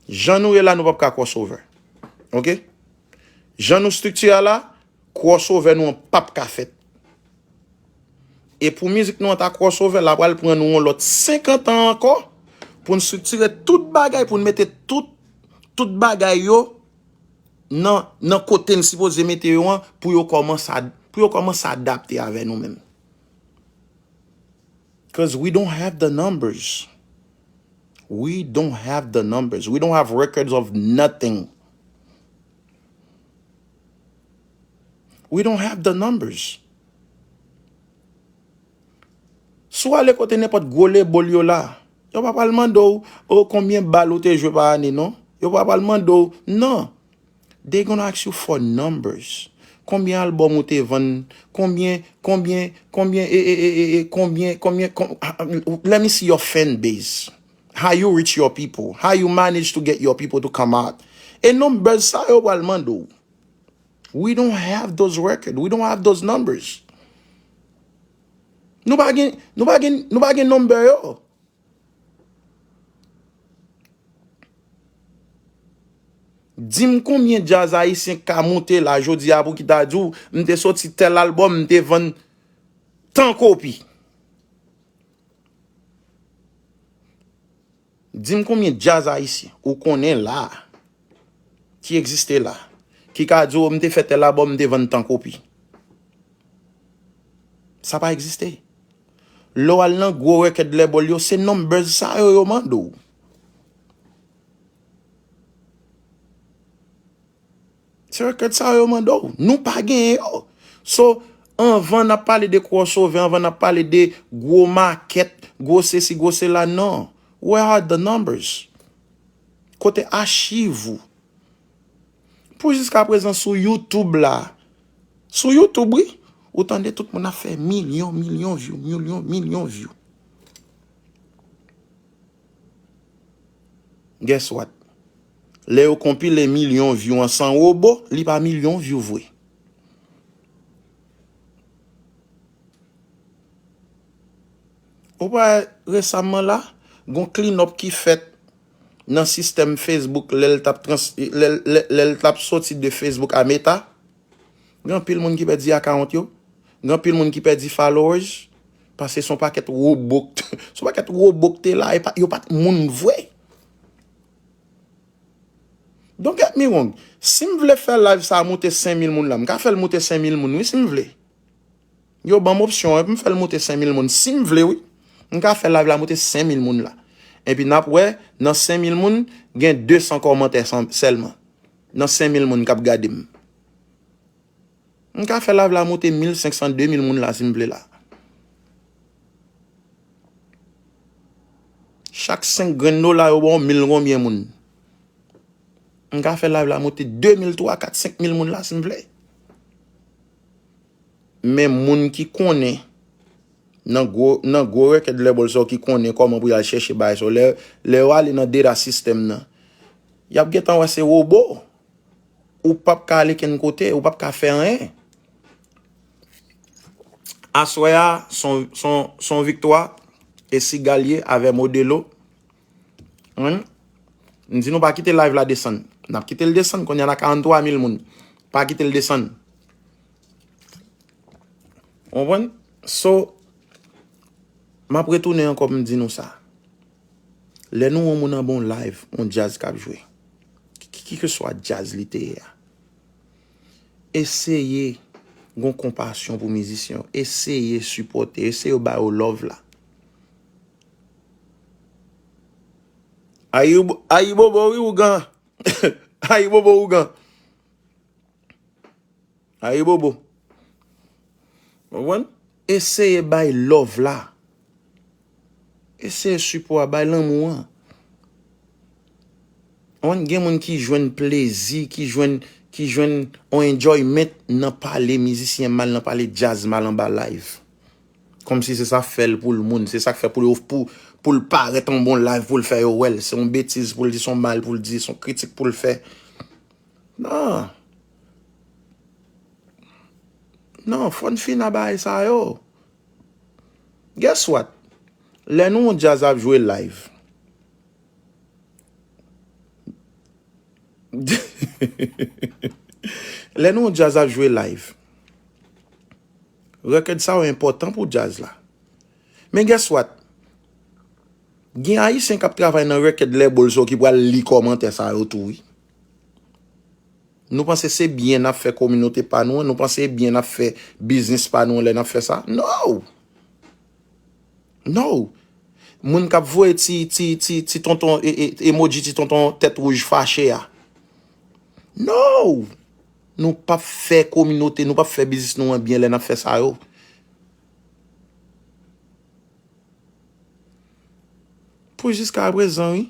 Jan nou ye la, nou p ap ka crossover. Oke? Jan nou estrikti a la, crossover nou an p ap ka fèt. E pou mizik nou an ta crossover, l a pral pran nou yon lòt senkant an ankò pou n estriktire tout bagay, pou n mete tout, tout bagay yo nan, nan kote n sipoze mete yo an, pou yo kòmanse a, pou yo kòmanse adapte avè nou menm. 'Cause we don't have the numbers. We don't have the numbers. We don't have records of nothing. We don't have the numbers. Si w ale kote nenpòt gwo label yo la, yo pa pral mande w, "Oh, konbyen bal ou te jwe pa ane?" Non. Yo pa pral mande w, non. They gonna ask you for numbers. Konbyen album ou te vann? Konbyen, konbyen, konbyen, e, e, e, e, e, konbyen, konbyen, kon-, ah, ah, let me see your fan base. How you reach your people? How you manage to get your people to come out? E numbers sa yo pral mande w. We don't have those records. We don't have those numbers. Nou pa gen, nou pa gen, nou pa gen number yo. Di m konbyen djaz ayisyen k ka moute la jodi a pou ki ta di w, "M te soti tèl album, m te vann tan kopi." Di m konbyen djaz ayisyen ou konnen la, ki egziste la, ki ka di w, "M te fè tèl album, m te vann tan kopi." Sa pa egziste. Lè w al nan gwo record label yo, se numbers sa yo yo mande w. Se record sa yo mande w. Nou pa genyen yo. So, anvan n ap pale de crossover, anvan n ap pale de gwo makèt, gwo sesi, gwo sela, non. Where are the numbers? Kote achiv ou? Pou jiskaprezan sou YouTube la, sou YouTube, wi, ou tande tout moun ap fè milyon, milyon view, milyon, milyon view. Guess what? Lè yo konpile milyon view an san wobo, li pa milyon view vre. Ou pa wè resaman la, gon clean up ki fèt nan sistèm Facebook lè l t ap trans, lè, lè, lè l t ap soti de Facebook a Meta. Gen anpil moun ki pèdi account yo. Gen anpil moun ki pèdi followers. Paske se yon pakèt wobo, se yon pakèt wobo ki te la, e pa, yo pa t moun vre. Don't get me wrong. Si m vle fè live sa a moute senk mil moun la, m ka fè l moute senk mil moun, wi, si m vle. Yo ban m opsyon an, epi m fè l moute senk mil moun, si m vle, wi. M ka fè live la moute senk mil moun la. Epi n ap wè, nan senk mil moun, gen de san kòmantè san, sèlman. Nan senk mil moun k ap gade m. M ka fè live la moute mil senk san, de mil moun la, si m vle la. Chak senk grenn dola, yo ba w mil konbyen moun. M ka fè live la moute de mil, twa, kat, senk mil moun la, si m vle. Men moun ki konnen, nan gwo, nan gwo record label sa yo ki konnen kòman pou y al chèche bagay sa yo, lè, lè yo ale nan data system nan, y ap gentan wè se wobo. Ou p ap ka ale kenn kote, ou p ap ka fè anyen. Aswè a, se yon, se yon, se yon viktwa, e Sigal ye avè Modelo. Wi. M di nou pa kite live la desann. N ap kite l desann, kounye a n a karant twa mil moun. Pa kite l desann. Ou konprann? So, m ap retounen ankò pou m di nou sa. Lè nou wè yon moun anba yon live, yon djaz k ap jwe, ki, ki, kikeswa djaz li te ye a, eseye gon konpasyon pou mizisyen yo. Eseye sipòte, eseye ba yo love la. Ayibo-, Ayibobo, wi, ougan. Ayibobo, ougan. Ayibobo. Ou konprann? Eseye bay love la. Eseye sipò a, bay lanmou an. Ou konprann? Gen moun ki jwenn plezi, ki jwenn, ki jwenn on enjoyment nan pale mizisyen mal, nan pale djaz mal anba live. Kòmsi se sa fè l pou l moun. Se sa k fè pou l, pou, pou l parèt on bon live, pou l fè yo wè l. Se on betiz pou l di, se on mal pou l di, se on kritik pou l fè. Non. Non, fò n fin a bagay sa yo. Guess what? Lè nou yon djaz ap jwe live. Lè nou yon djaz ap jwe live. Record sa yo enpòtan pou djaz la. Men guess what? Gen Ayisyen k ap travay nan record label sa yo ki pral li kòmantè sa yo tou, wi. Nou panse se byen n ap fè kominote pa nou an? Nou panse se byen n ap fè biznis pa nou an lè n ap fè sa? No! No! Moun k ap voye ti, ti, ti, ti tonton, e, e, emoji ti tonton tèt wouj fache a. No! Nou p ap fè kominote, nou p ap fè biznis nou an byen lè n ap fè sa yo. Pou jiska prezan, wi,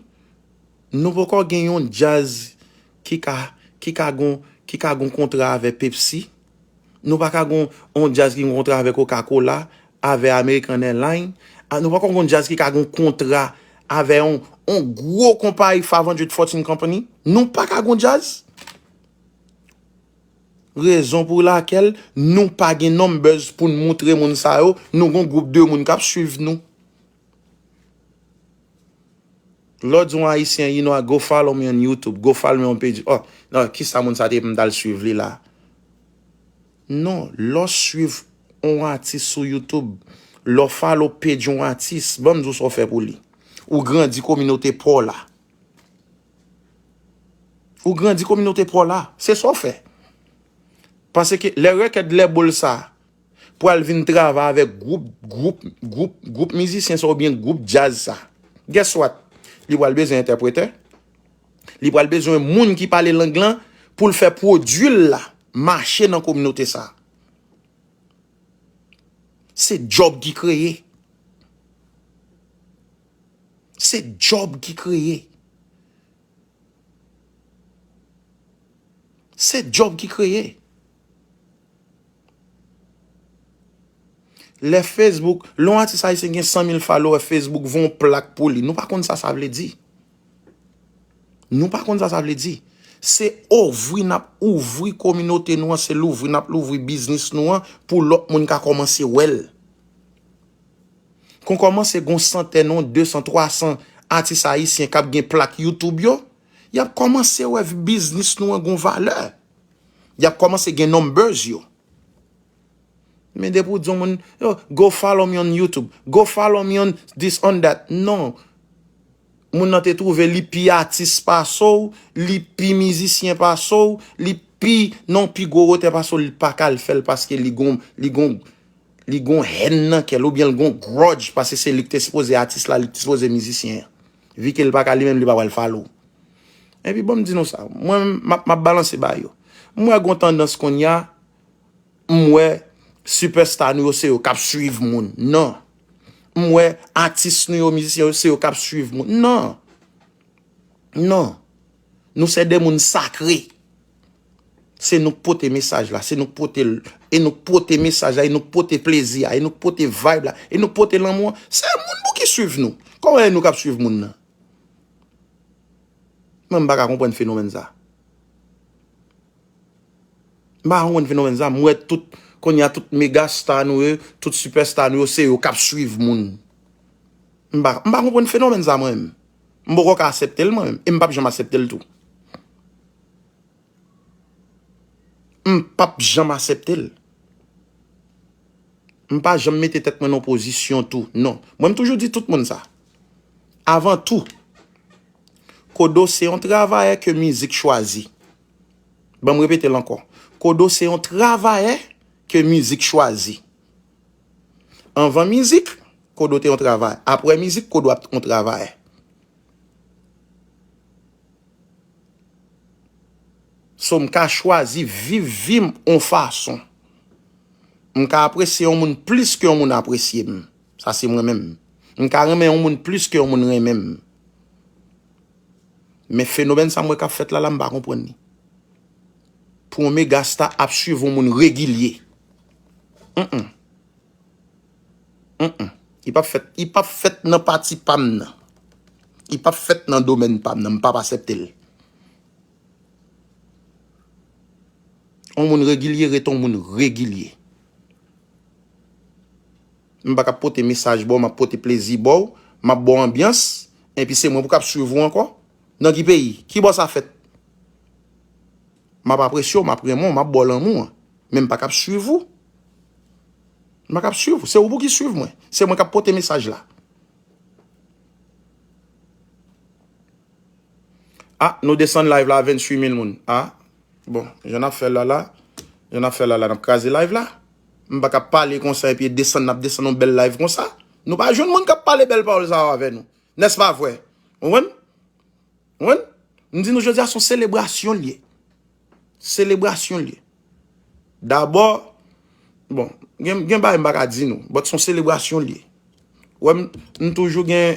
nou poko gen yon djaz ki ka, ki ka gon, ki ka gon kontra avè Pepsi. Nou pa ka gon yon djaz ki gon kontra avè Coca-Cola, avè American Airlines. A, nou pa ka gon djaz ki ka gon kontra avè yon, yon gwo konpayi, five hundred Fortune Company. Nou pa ka gon djaz. Rezon pou lakèl nou pa gen numbers pou n moutre moun sa yo, nou gon gwoup de moun k ap swiv nou. Lè w di yon Ayisyen, you know, go follow me on YouTube, go follow me on page. Oh, non, kisa moun sa te ye pou m t al swiv li la? Non, lè w swiv yon atis sou YouTube, lè w follow page yon atis, ban m di w sa w fè pou li. Ou grandi kominote pa w la. Ou grandi kominote pa w la. Se sa w fè. Paske lè record label sa pral vin travay avèk gwoup, gwoup, gwoup, gwoup mizisyen sa oubyen gwoup djaz sa, guess what? Li pral bezwen entèpretè. Li pral bezwen moun ki pale lang lan pou l fè pwodui l la mache nan kominote sa. Se djòb ki kreye. Se djòb ki kreye. Se djòb ki kreye. Lè Facebook, lè yon atis ayisyen gen san mil follower, Facebook voye yon plak pou li. Nou pa konn sa sa vle di. Nou pa konn sa sa vle di. Se ouvri n ap ouvri kominote nou an, se louvri n ap louvri biznis nou an pou lòt moun ka kòmanse wè l. Kon kòmanse gon santèn, yon de san, twa san atis ayisyen k ap gen plak YouTube yo, y ap kòmanse wè biznis nou an gon valè. Y ap kòmanse gen numbers yo. Men depi w di yon moun, yo, go follow me on YouTube, go follow me on this, on that. Non. Moun nan te twouve li pi atis pase w, li pi mizisyen pase w, li pi nan pi gwo wotè pase w, li pa ka al fè l paske li gon, li gon, li gon hèn nan kè l oubyen l gon grudge paske se li ki te sipoze atis la, li ki te sipoze mizisyen an. Vi ke l pa ka li menm, li pa pral follow. Epi bon, m di nou sa, mwen m ap, m ap balanse ba yo. M wè gon tandans kounye a, m wè sipèsta nou yo se yo k ap swiv moun. Non. M wè atis nou yo, mizisyen yo se yo k ap swiv moun. Non. Non. Nou se de moun sakre. Se nou k pote mesaj la, se nou k pote l, e nou k pote mesaj la, e nou k pote plezi a, e nou k pote vibe la, e nou k pote lanmou an. Se moun pou ki swiv nou. Kòman e nou k ap swiv moun nan? Mwen, m pa ka konprann fenomèn sa. M pa konprann fenomèn sa. M wè tout, kounye a tout mega sta nou yo, tout sipèsta nou yo, se yo k ap swiv moun. M pa, m pa konprann fenomèn sa mwen menm. M poko ka aksepte l mwen menm. E m p ap janm aksepte l tou. M p ap janm aksepte l. M pa janm mete tèt mwen nan pozisyon tou. Non. Mwen, m toujou di tout moun sa. Avan tou, Kodo se yon travayè ke mizik chwazi. Ban m repete l ankò. Kodo se yon travayè ke mizik chwazi. Anvan mizik, Kodo te yon travayè. Apre mizik, Kodo ap yon travayè. So, m ka chwazi viv vi m yon fason. M ka apresye yon moun plis ke yon moun apresye m. Sa se mwen menm. M ka renmen yon moun plis ke yon moun renmen m. Men fenomèn sa m wè k ap fèt la, la, m pa konprann li. Pou yon mega sta ap swiv yon moun regilye. Mm, mm. Mm, mm. Li p ap fèt, li p ap fèt nan pati pa m nan. Li p ap fèt nan domèn pa m nan, m p ap aksepte l. Yon moun regilye rete yon moun regilye. M pa ka pote mesaj ba w, m ap pote plezi ba w, m ap ba w anbyans, epi se mwen pou k ap swiv ou ankò? Nan ki peyi? Ki bò sa fèt? M ap apresye w, m ap renmen w, m ap ba w lanmou an. Men m pa ka ap swiv ou. M pa ka ap swiv ou. Se ou pou ki swiv mwen. Se mwen k ap pote mesaj la. Ah, nou desann live la a venntuit mil moun. Ah, bon, jan n ap fè la la, jan n ap fè la la, n ap kraze live la. M pa ka pale konsa epi desann, n ap desann yon bèl live konsa. Nou pa jwenn moun k ap pale bèl pawòl sa yo avè nou. N'est-ce pas vrai? Ou konprann? Ou konprann? M di nou jodi a se yon selebrasyon l ye. Selebrasyon l ye. Dabò, bon, gen, gen bagay m pa ka di nou, but se yon selebrasyon l ye. Ou wè, m, m toujou gen,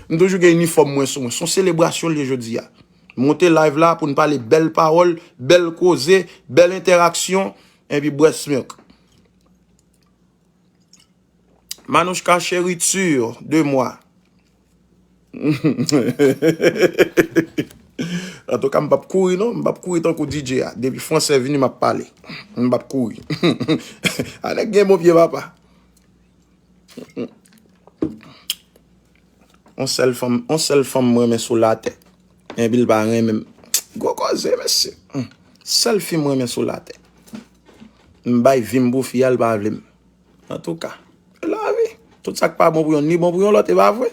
m toujou gen inifòm mwen sou mwen. Se yon selebrasyon l ye jodi a. M monte live la pou n pale bèl pawòl, bèl koze, bèl entèraksyon, epi breast milk. Manouchka chérie, tu de moi. Antouka, m p ap kouri non, m p ap kouri tankou D J a. Depi fransè vini, m ap pale. M p ap kouri. A nèg gen bon pye, papa. On sèl fanm, on sèl fanm mwen renmen sou latè. Epi l pa renmen m. Gwo koze, mesye. Hmm. Sèl fi m renmen sou latè. M bay vi m pou fi a, l pa vle m. Antouka, lavi. Tout sa k pa bon pou yonn, li bon pou yon lòt, e pa vre?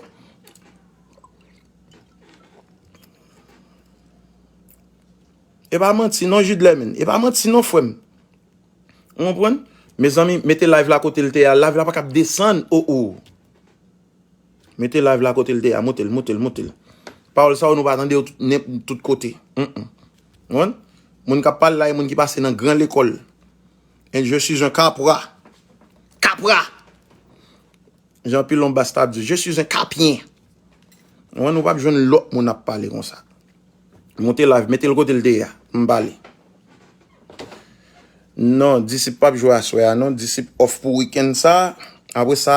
E pa manti non, Jidlèmin. E pa manti non, frè m. Ou konprann? Mezanmi, mete live la kote l te a. Live la pa kab desann. Oh, oh. Mete live la kote l te a. Moute l, moute l, moute l. Pawòl sa yo nou pa tande yo tout, nenp-, tout kote. Mm, mm. Ou konprann? Moun k ap pale la, e moun ki pase nan gran lekòl. And je suis un capra. Capra! Jan Pilon Bas t ap di, je suis un capien. Ou konprann, ou p ap jwenn lòt moun ap pale konsa. Monte live, mete l kote l te ye a. M pale. Non, Disip p ap jwe aswè a, non. Disip off pou wikenn sa. Apre sa,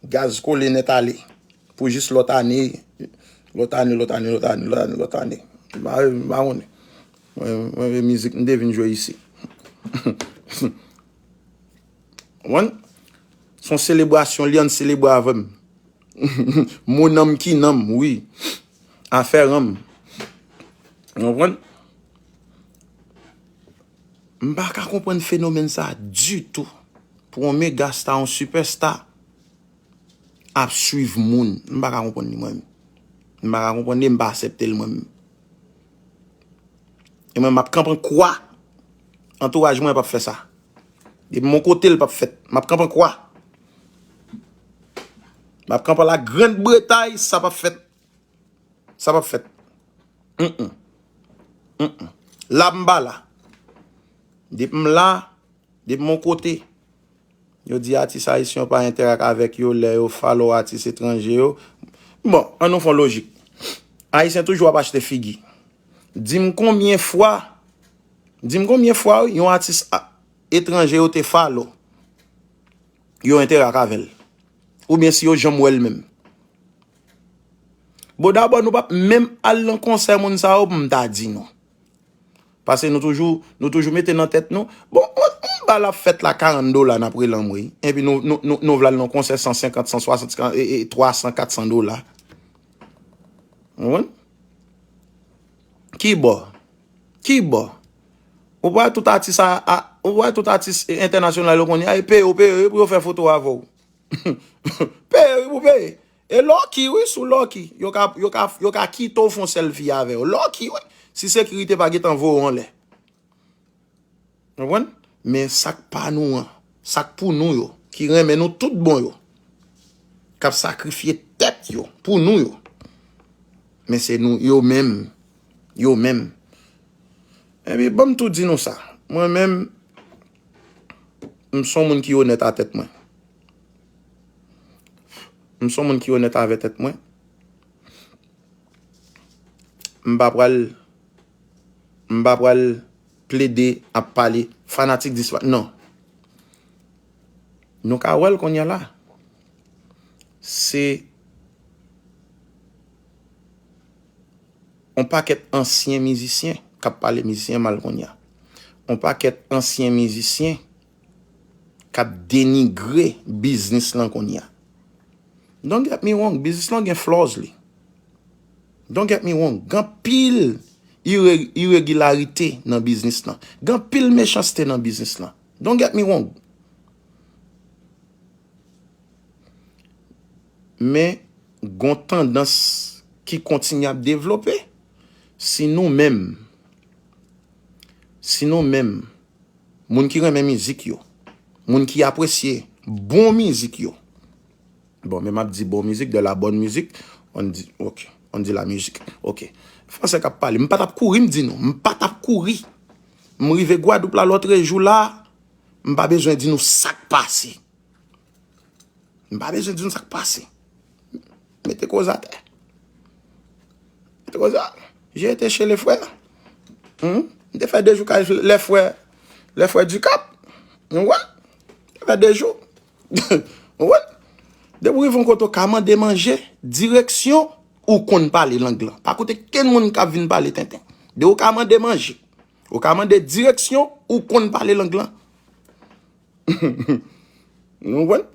gaz kole nèt ale. Pou jis lòt ane, lòt ane, lòt ane, lòt ane, lòt ane, lòt ane. M pa, m pa konnen. Mwen, mwen, mwen, mizik, m te vin jwe isi. Ou konprann? Se yon selebrasyon li ann selebre avè m. Mon âme ki nanm, wi. Afè ranm. Ou konprann? M pa ka konprann fenomèn sa ditou. Pou yon mega star, yon sipèsta ap swiv moun. M pa ka konprann li mwen menm. M pa ka konprann li, m pa aksepte l mwen menm. E mwen, m ap kanpe an kwa. Antouraj mwen p ap fè sa. Depi mon kote l p ap fèt. M ap kanpe an kwa. M ap kanpe la Grann Bretay, sa p ap fèt. Sa p ap fèt. Mm-mm. Mm-mm. La m pa la. Depi m la, depi mon kote, yo di atis ayisyen yo pa entèrak avèk yo lè yo follow atis etranje yo. Bon, an nou fè yon lojik. Ayisyen toujou ap achte figi. Di m konbyen fwa, di m konbyen fwa, wi, yon atis a- etranje yo te follow, yo entèrak avè l. Oubyen si yo janm wè l menm. Bon, dabò, nou p ap menm al nan konsè moun sa yo pou m ta di nou. Paske nou toujou, nou toujou mete nan tèt nou, bon, yon, yon bal ap fèt la karant dola n ap rele anmwey. Epi nou, nou, nou, nou vle al nan konsè san senkant, san swasant, e, e, twa san, kat san dola. Ou konprann? Ki bò? Ki bò? Ou pa tout atis a, a, ou pa tout atis entènasyonal yo konnen, ay, peye yo, peye yo, pou yo fè foto avè w. Peye, wi, pou peye. E lucky, wi, sou lucky. Yo ka, yo ka, yo ka kite w fè yon selfie avè w. Lucky, wi. Si sekirite pa gentan voye w anlè. Ou konprann? Men sa k pa nou an, sa k pou nou yo, ki renmen nou tout bon yo, k ap sakrifye tèt yo pou nou yo. Men se nou, yo menm, yo menm. Epi, ban m tou di nou sa. Mwen menm, m se yon moun ki onèt a tèt mwen. M se yon moun ki onèt avè tèt mwen. M pa pral, m pa pral plede ap pale fanatik dispa-, non. Nou ka wè l kounye a la. Se yon pakèt ansyen mizisyen k ap pale mizisyen mal kounye a. Yon pakèt ansyen mizisyen k ap denigre biznis lan kounye a. Don't get me wrong, biznis lan gen flaws li. Don't get me wrong, gen anpil ire-, iregilarite nan biznis lan. Gen anpil mechanste nan biznis lan. Don't get me wrong. Men, gon tandans ki kontinye ap devlope. Si nou menm, si nou menm, moun ki renmen mizik yo, moun ki apresye bon mizik yo, bon, men m ap di bon mizik, de la bonne musique, on dit, ok, on dit la musique, ok. Fransè k ap pale, m pa t ap kouri, m di nou, m pa t ap kouri. M rive Gwadoup la lòtrejou la, m pa bezwen di nou sa k pase. M pa bezwen di nou sa k pase. Mete koze atè. Mete koze a. J'ai été chez les frères. Hmm? M te fè de jou kay les frères, les frères Ducap. Ou konprann? M te fè de jou. Ou konprann? Depi w rive yon kote w ka mande manje, direksyon, ou konn pale lang lan. Pa koute kenn moun k ap vin pale tenten. Depi w ka mande manje, ou ka mande direksyon, ou konn pale lang lan. Ou konprann?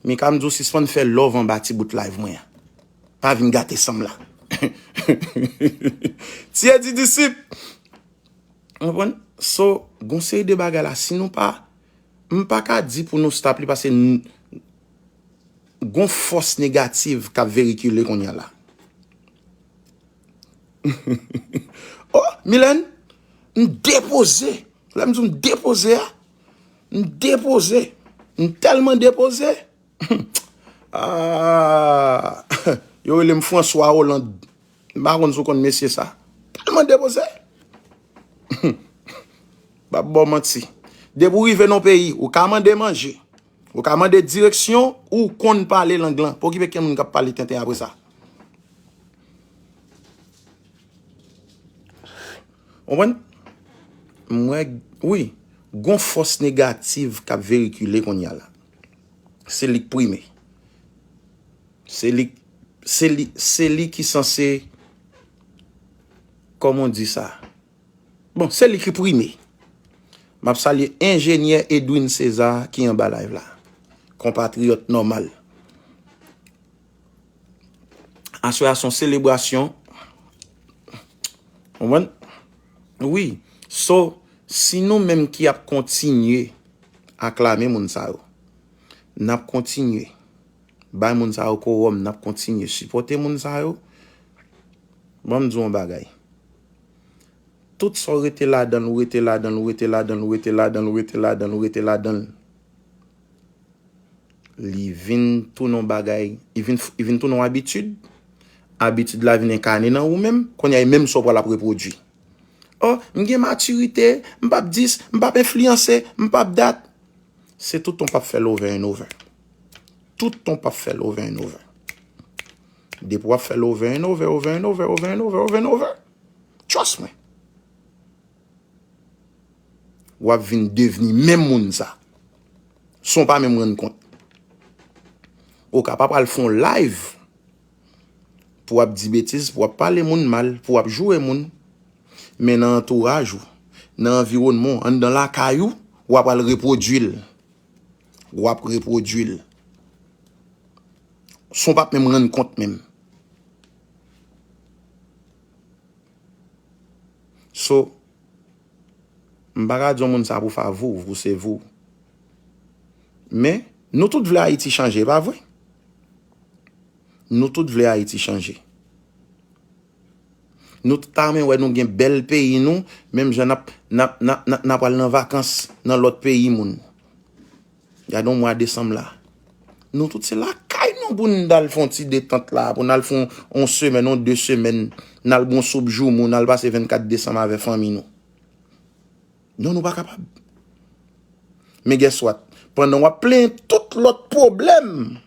Mika, m di w sispann fè love anba ti bout live mwen an. Pa vin gate san m la. Ti Edi Disip. Ou konprann? So, gon seri de bagay la, si nou pa, m pa ka di pou nou stop li, paske n-, gon fòs negatif k ap veikile kounye a la. Oh, Milène, m depoze. Lè m di w m depoze a, m depoze. M tèlman depoze. Ah, yo rele m François Hollande. M pa konn si w konn mesye sa. Tèlman depoze. M p ap ba w manti. Depi w rive nan yon peyi, ou ka mande manje. Ou ka mande direksyon, ou konn pale lang lan. Pa okipe kenn moun k ap pale tenten apre sa. Konprann? M wè, wi, gon fòs negatif k ap veikile kounye a la. Se li k prime. Se li, se li, se li ki sanse, kòman w di sa? Bon, se li ki prime. M ap salye enjenyè Edwin César ki anba live la. konpatriyòt nòmal. Aswè a se yon selebrasyon. Konprann? Wi. So, si nou menm ki ap kontinye aklame moun sa yo, n ap kontinye bay moun sa yo kowòm, n ap kontinye sipòte moun sa yo, ban m di w yon bagay. Tout sa w rete ladan l, ou rete ladan l, ou rete ladan l, ou rete ladan l, ou rete ladan l, ou rete ladan l, li vin tounen yon bagay, li vin, li vin tounen yon abitid. Abitid la vin enkane nan ou menm. Kounye a, e menm sa w pral ap repwodui. Oh, m gen matirite, m p ap dis, m p ap enfliyanse, m p ap dat. Se tout tan w p ap fè l over and over. Tout tan w p ap fè l over and over. Depi w ap fè l over and over, over and over, over and over, over and over, trust me, w ap vin devni menm moun sa, san w pa menm rann kont. Ou ka pa pral fè yon live pou w ap di betiz, pou w ap pale moun mal, pou w ap joure moun, men nan antouraj ou, nan anviwònman w, anndan lakay ou, w ap al repwodui l. W ap repwodui l san w p ap menm rann kont menm. So, m pa ka di yon moun sa pou favou, vou se vou. Men, nou tout vle Ayiti chanje, pa vre? Nou tout vle Ayiti chanje. Nou tout ta renmen wè nou gen bèl peyi nou, menm jan n ap, n ap, n ap, n ap, n ap al nan vakans nan lòt peyi moun. Gade yon mwa desanm la. Nou tout se lakay nou pou n t al fè yon ti detant la, pou n al fè yon, yon semèn, yon de semèn, n al bwè yon soup joumou, n al pase vennkat desanm avè fanmi nou. Non, nou pa kapab. Men guess what? Pandan w ap plenyen tout lòt pwoblèm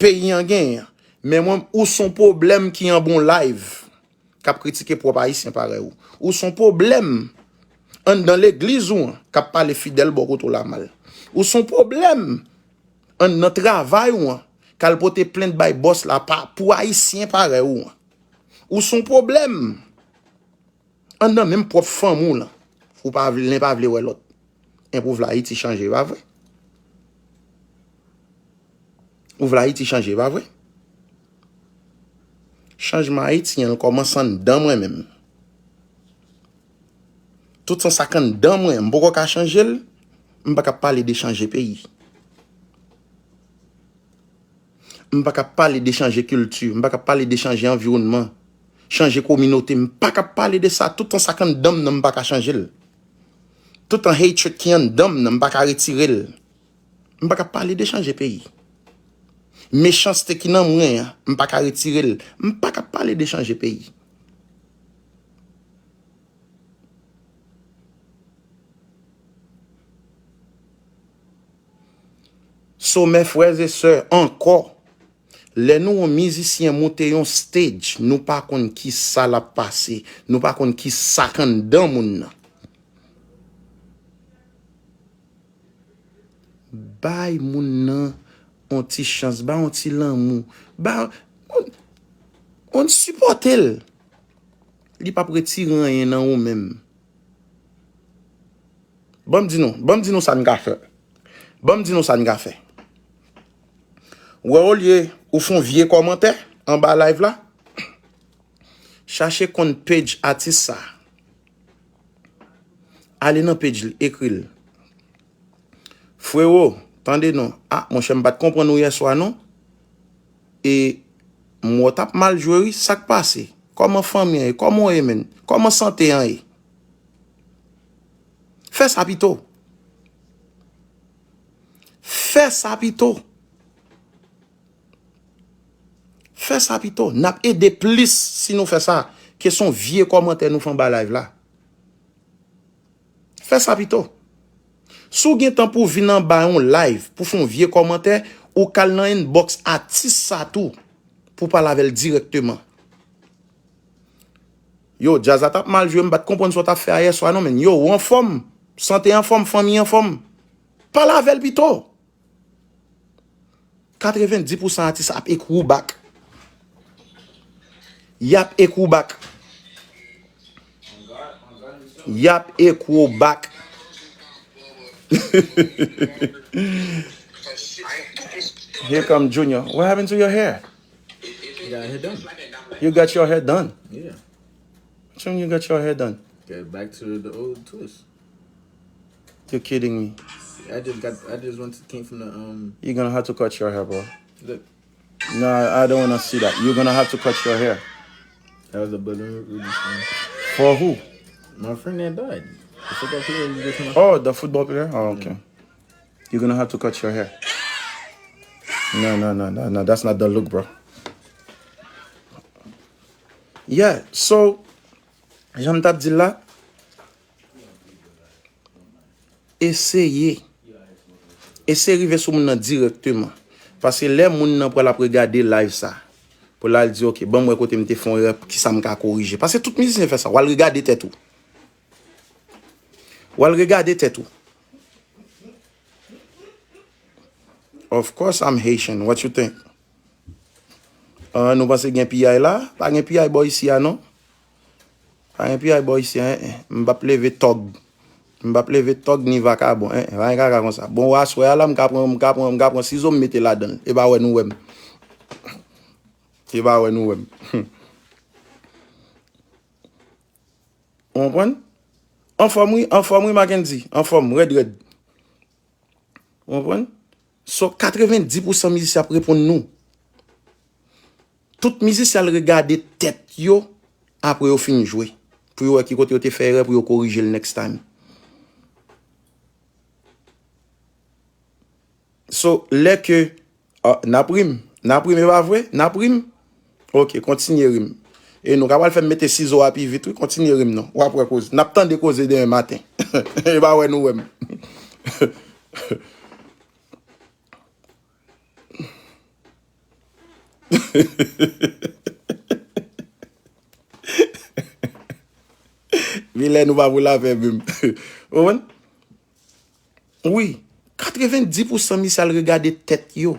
peyi an genyen an, men mwen, ou se yon pwoblèm ki anba yon live k ap kritike pwòp Ayisyen parèy ou. Ou se yon pwoblèm anndan legliz ou an k ap pale fidèl bò kote w la mal. Ou se yon pwoblèm anndan travay ou an k al pote plent bay bòs la pa, pou Ayisyen parèy ou an. Ou se yon pwoblèm anndan menm pwòp fanmi w lan. Ou pa vle, len pa vle wè lòt. Enben ou vle Ayiti chanje, pa vre? Ou vle Ayiti chanje, pa vre? Chanjman Ayiti an, l kòmanse anndan mwen menm. Tout san sa k anndan mwen, m poko ka chanje l, m pa ka pale de chanje peyi. M pa ka pale de chanje kilti, m pa ka pale de chanje anviwònman, chanje kominote, m pa ka pale de sa, tout tan sa k anndan m nan, m pa ka chanje l. Tout tan hatred ki anndan m nan, m pa ka retire l. M pa ka pale de chanje peyi. Mechanste ki nan mwen an, m pa ka retire l. M pa ka pale de chanje peyi. So, mes frères et sœurs, ankò, lè nou wè yon mizisyen moute yon stage, nou pa konn ki sa l ap pase, nou pa konn ki sa k anndan moun nan. Bay moun nan yon ti chans, bay yon ti lanmou, bay, on, on sipòte l. Li p ap retire anyen nan ou menm. Ban m di nou, ban m di nou sa n ka fè. Ban m di nou sa n ka fè. Wè, olye ou fè yon vye kòmantè anba live la, chache konn page atis sa. Ale nan page li, ekri l. Frewo, tande non. Ah, monchè, m pa t konprann ou yèswa non. E m wè w t ap mal jwe wi, sa k pase? Kòman fanmi an ye? Kòman w ye menm? Kòman sante an ye? Fè sa pito. Fè sa pito. Fè sa pito. N ap ede plis si nou fè sa ke se yon vye kòmantè nou fè anba live la. Fè sa pito. Si w gen tan pou w vin anba yon live pou fè yon vye kòmantè, ou ka al nan inbox atis sa tou pou w pale avè l dirèkteman. Yo, djaz la t ap mal jwe, m pa t konprann sa w t ap fè a yèswa non, men yo, ou anfòm, sante anfòm, fanmi anfòm. Pale avè l pito. Katrevenndis pousan atis ap ekri w bak. Y ap ekri w bak. Y ap ekri w bak. Here come Junior. What happened to your hair? Got hair done. You got your hair done. Yeah. Which one you got your hair done? Get back to the, the old twist. You're kidding me. I just got. I just went to came from the um. You're gonna have to cut your hair, bro. Look, No, I don't wanna see that. You're gonna have to cut your hair. That was a balloon release thing. For who? My friend that died. The football player you just talking about? Oh, the football player? Oh, okay. You're gonna have to cut your hair. No, no, no, no, no. That's not the look, bro. Yeah, so, jan m t ap di la, eseye. Eseye rive sou moun nan dirèkteman. Paske lè moun nan pral ap regade live sa, pou l al di, "Ok, ban m wè kote m te fè yon erè, kisa m ka korije." Paske tout mizisyen fè sa. W al regade tèt ou. W al regade tèt ou. Of course I'm Haitian. What you think? Ah, nou panse gen piyay la? Pa gen piyay bò isi a, non. Pa gen piyay bò isi a, en, en. M p ap leve tòg. M p ap leve tòg ni vakabon, en, en. Pa gen kaka konsa. Bon, aswè a la, m ka pran, m ka pran, m ka pran sizo, m mete ladan l. E pa wè nou wè m. E pa wè nou wè m. Ou konprann? Anfòm wi, anfòm wi, Mackendy. Anfòm, rèd, rèd. Ou konprann? So, katrevendis pousan mizisyen ap reponn nou. Tout mizisyen al regade tèt yo apre yo fin jwe. Pou yo wè ki kote yo te fè erè, pou yo korije l next time. So, lè ke, ah, n ap ri m, n ap ri m, e pa vre? N ap ri m? Ok, kontinye ri m. E nou ka pral fè m mete sizo a pi vit, wi, kontinye ri m non. W ap wè koze. N ap tande koze demen maten. E pa wè nou wè m. Vilè nou pa pou lape menm. Ou konprann? Wi, katrevendis pousan misye al regade tèt yo.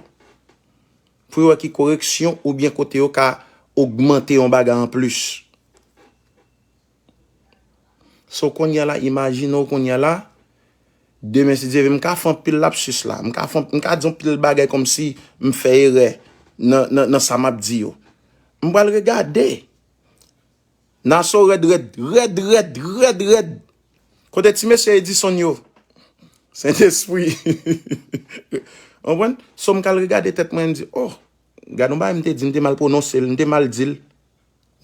Pou yo wè ki koreksyon oubyen kote yo ka ogmante yon bagay anplis. So, kounye a la, imajine w kounye a la, demen, si Dye vle, m ka fè anpil lapsis la. M ka fè, m ka di anpil bagay kòmsi m fè erè nan, nan, nan sa m ap di yo. M pral regade. Naso rèd, rèd, rèd, rèd, rèd, rèd. Kote ti mesye Edison yo? Sentespri. Ou konprann? So, m ka al regade tèt mwen, m di, oh, gade yon bagay m te di, m te mal pwononse l, m te mal di l.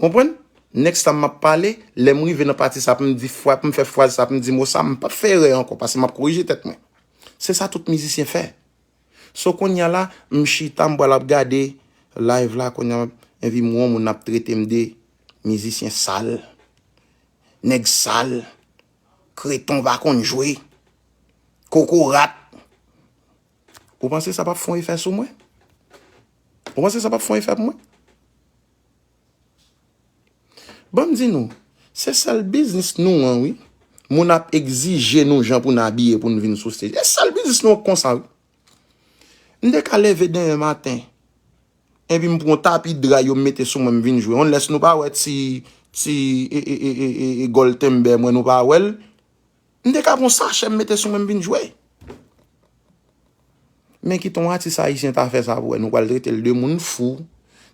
Konprann? Next time m ap pale, lè m rive nan pati sa pou m di fwa, pou m fè fraz sa, pou m di mo sa, m p ap fè erè ankò, paske m ap korije tèt mwen. Se sa tout mizisyen fè. So, kounye a la, m chita, m pral ap gade live la, kounye a, epi m wè yon moun ap trete m de mizisyen sal, nèg sal, kreton pa konn jwe, kokorat. Ou panse sa p ap fè yon efè sou mwen? Ou panse sa p ap fè yon efè pou mwen? Ban m di nou, se sèl biznis nou an, wi. Moun ap egzije nou jan pou n abiye pou n vin sou stage. E sèl biznis nou an konsa, wi. M te ka leve demen maten, epi m pran yon tapi dra yo m mete sou mwen, m vin jwe. Unless nou pa wè ti, ti, e, e, e, e, e, e, Gold Timber mwen, nou pa wè l. M te ka pran sachè m mete sou mwen, m vin jwe. Men kite yon atis ayisyen ta fè sa pou wè. Nou pral trete l de moun fou.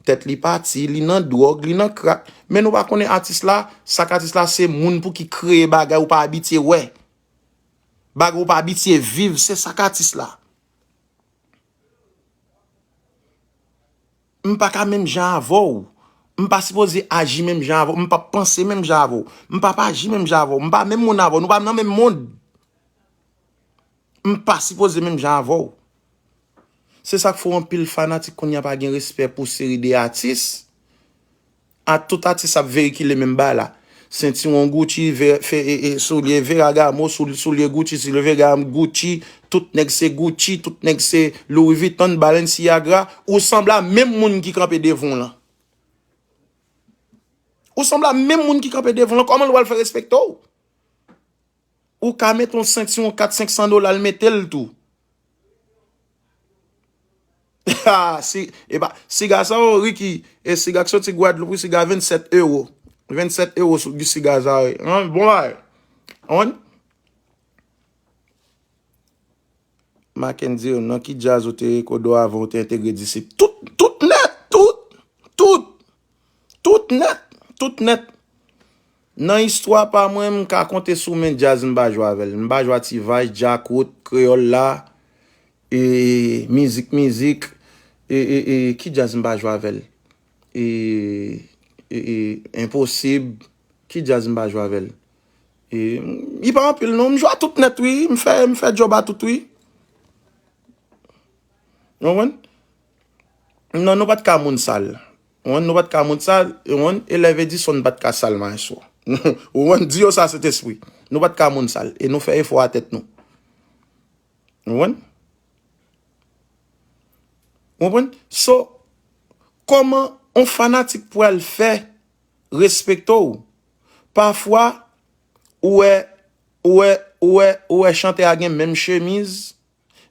Tèt li pati, li nan dwòg, li nan krak. Men nou pa konnen atis la, sa k atis la, se moun pou ki kreye bagay ou pa abitye wè. Bagay ou pa abitye viv, se sa k atis la. M pa ka menm jan avè w. M pa sipoze aji menm jan avè w. M p ap panse menm jan avè w. M p ap aji menm jan avè w. M pa menm moun avè w. Nou pa nan menm mond. M pa sipoze menm jan avè w. Se sa k fè w anpil fanatik kounye a pa gen respè pou seri de atis. A tout atis ap veyikile menm bagay la. Sentiwon Gucci, ve, fe, e, e, soulye Ferragamo, soul, soulye Gucci, soulye Ferragamo, Gucci, tout nèg se Gucci, tout nèg se Louis Vuitton, Balenciaga, ou sanble a menm moun ki kanpe devan w lan. Ou sanble a menm moun ki kanpe devan w lan, kòman l pral fè respekte w? Ou ka mete yon sentiwon kat, senk san dola, l mete l tou. Ha, si, e pa, siga sa yo, Ricky, e siga k soti Gwadloup, wi, siga vennsèt ewo. Vennsèt ewo sou siga sa, wi. An, bon bagay. An? Mackendy Raymond, nan ki djaz ou te ye, kote w avan ou te entegre Disip? Tout, tout nèt, tout, tout, tout nèt, tout nèt. Nan istwa pa mwen, m ka konte sou men djaz m pa jwe avè l. M pa jwe a T-Vice, Djakout, Kreyòl la, e, mizik, mizik, e, e, e, ki djaz m pa jwe avè l? E, e, e, Enposib, ki djaz m pa jwe avè l? E, li pa anpil non, m jwe a tout nèt wi, m fè, m fè djòb a tout wi. Ou konprann? Non, nou pa t ka moun sal. Ou konprann? Nou pa t ka moun sal, ou konprann? E lè Edison pa t ka sal maestro. Ou konprann? Di yo sa, Sentespri. Nou pa t ka moun sal. E nou fè efò a tèt nou. Ou konprann? Ou konprann? So, kòman yon fanatik pral fè respekte w? Pafwa, ou wè, ou wè, ou wè, ou wè chantè a gen menm chemiz,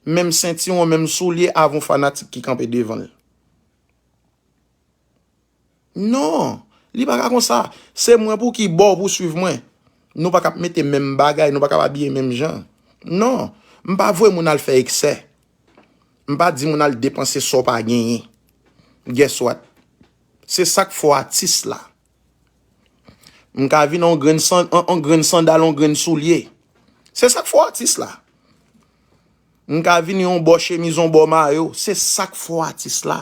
menm sentiwon, menm soulye avè yon fanatik ki kanpe devan l. Non, li pa ka konsa. Se mwen pou ki bò w pou swiv mwen. Nou pa ka ap mete menm bagay, nou pa ka ap abiye menm jan. Non, m pa voye moun al fè eksè. M pa di moun al depanse sa w pa genyen. Guess what? Se sa k fè w atis la. M ka vin yon grenn san-, yon, yon grenn sandal, yon grenn soulye. Se sa k fè w atis la. M ka vin yon bò chemiz, yon bò mayo. Se sa k fè w atis la.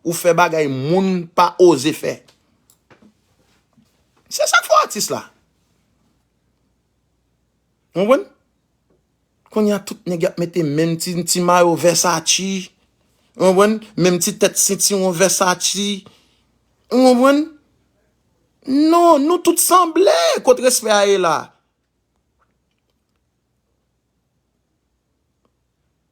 Ou fè bagay moun pa oze fè. Se sa k fè w atis la. Ou konprann? Kounye a tout nèg y ap mete menm ti, ti mayo Versace. Ou konprann? Menm ti tèt sentiwon Versace. Ou konprann? Non, nou tout sanble. Kot respè a ye la?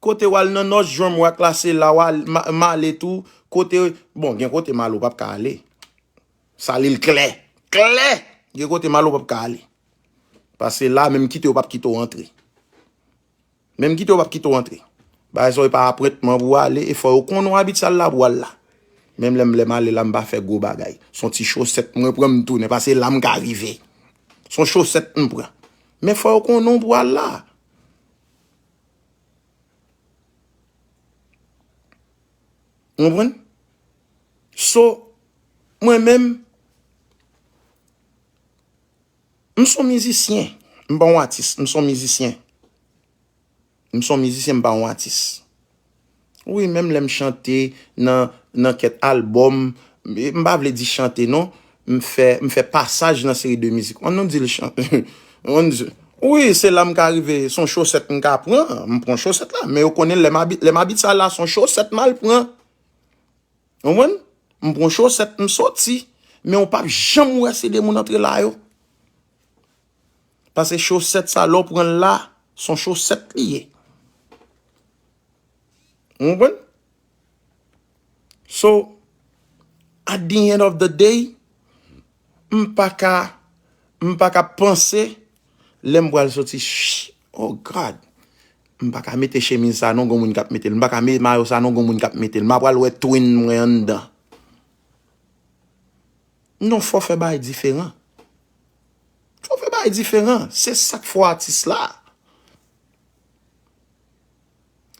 Kote w al nan Nordstrom Rack la, se la w al, ma-, m ale tou. Kote, bon, gen kote m ale w p ap ka ale. Sa li l klè. Klè! Gen kote m ale w p ap ka ale. Paske la, menm kite yo p ap kite w antre. Menm kite yo p ap kite w antre. Bagay sa yo e pa apwentman pou w ale, e fò yo konnen w abitye al la pou w al la. Menm lè m, lè m ale la, m pa fè gwo bagay. Se yon ti chosèt mwen pran m tounen, paske la m ka rive. Se yon chosèt m pran. Men fò yo konnen w pou w al la. Ou konprann? So, mwen menm, m se yon mizisyen. M pa yon atis, m se yon mizisyen. M se yon mizisyen, m pa yon atis. Wi, menm lè m chante nan, nan kèk albòm, m pa vle di chante non, m fè, m fè pasaj nan seri de mizik. Ann nou di l chante. Ann di, wi, se la m ka rive, se yon chosèt m ka pran, m pran chosèt la, men yo konnen lè m abi-, lè m abitye al la, se yon chosèt m al pran. Ou konprann? M pran chosèt, m soti, men ou p ap janm wè se de moun antre la yo. Paske chosèt sa, lè w pran l la, se yon chosèt li ye. Ou konprann? So, at the end of the day, m pa ka, m pa ka panse, lè m pral soti, ch-, oh God, m pa ka mete chemiz sa non, gon moun k ap mete l. M pa ka mete mayo sa non, gon moun k ap mete l. M a pral wè twin mwen anndan. Non, fò fè bagay diferan. Fò fè bagay diferan. Se sa k fè w atis la.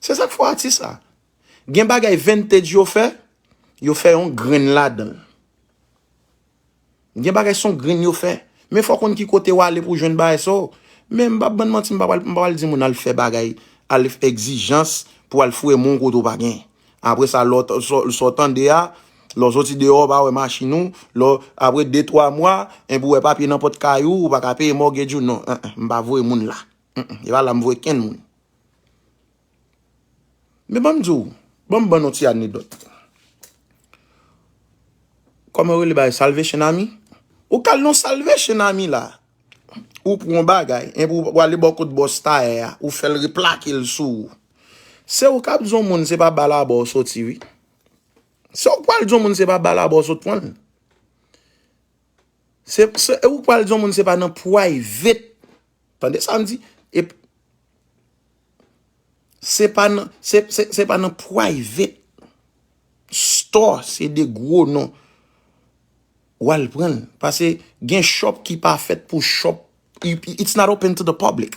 Se sa k fè w atis la. Gen bagay vintage yo fè, yo fè yon grenn ladan l. Gen bagay se yon grenn yo fè. Men fò w konn ki kote w ale pou w jwenn bagay sa yo. Men m p ap bann manti, m pa pral, m pa pral di moun al fè bagay, al fè egzijans pou al foure men w kote w pa gen. Apre sa, lè w t-, sa, sa w tande a, lè w soti deyò, w pa wè machin ou, lè w, apre de, twa mwa, enben w wè papye nan pòt kay ou, ou pa ka peye mortgage ou, non, en, en, m pa voye moun la. En, en, e pa la m voye kenn moun. Men ban m di w, ban m ban nou ti anedòt. Kòman yo rele bagay Salvation Army? Ou k al nan Salvation Army la, ou pran yon bagay, enben ou ale bò kot bòs tayè a, ou fè l replake l sou ou. Se ou k ap di yon moun se pa ba laba w soti, wi. Se ou k pral di yon moun se pa ba laba w sot pran l. Se, se ou k pral di yon moun se pa nan private. Tande sa m di? E se pa nan, se, se, se pa nan private store, se de gwo non. W al pran l. Paske gen shop ki pa fèt pou shop. It's not open to the public.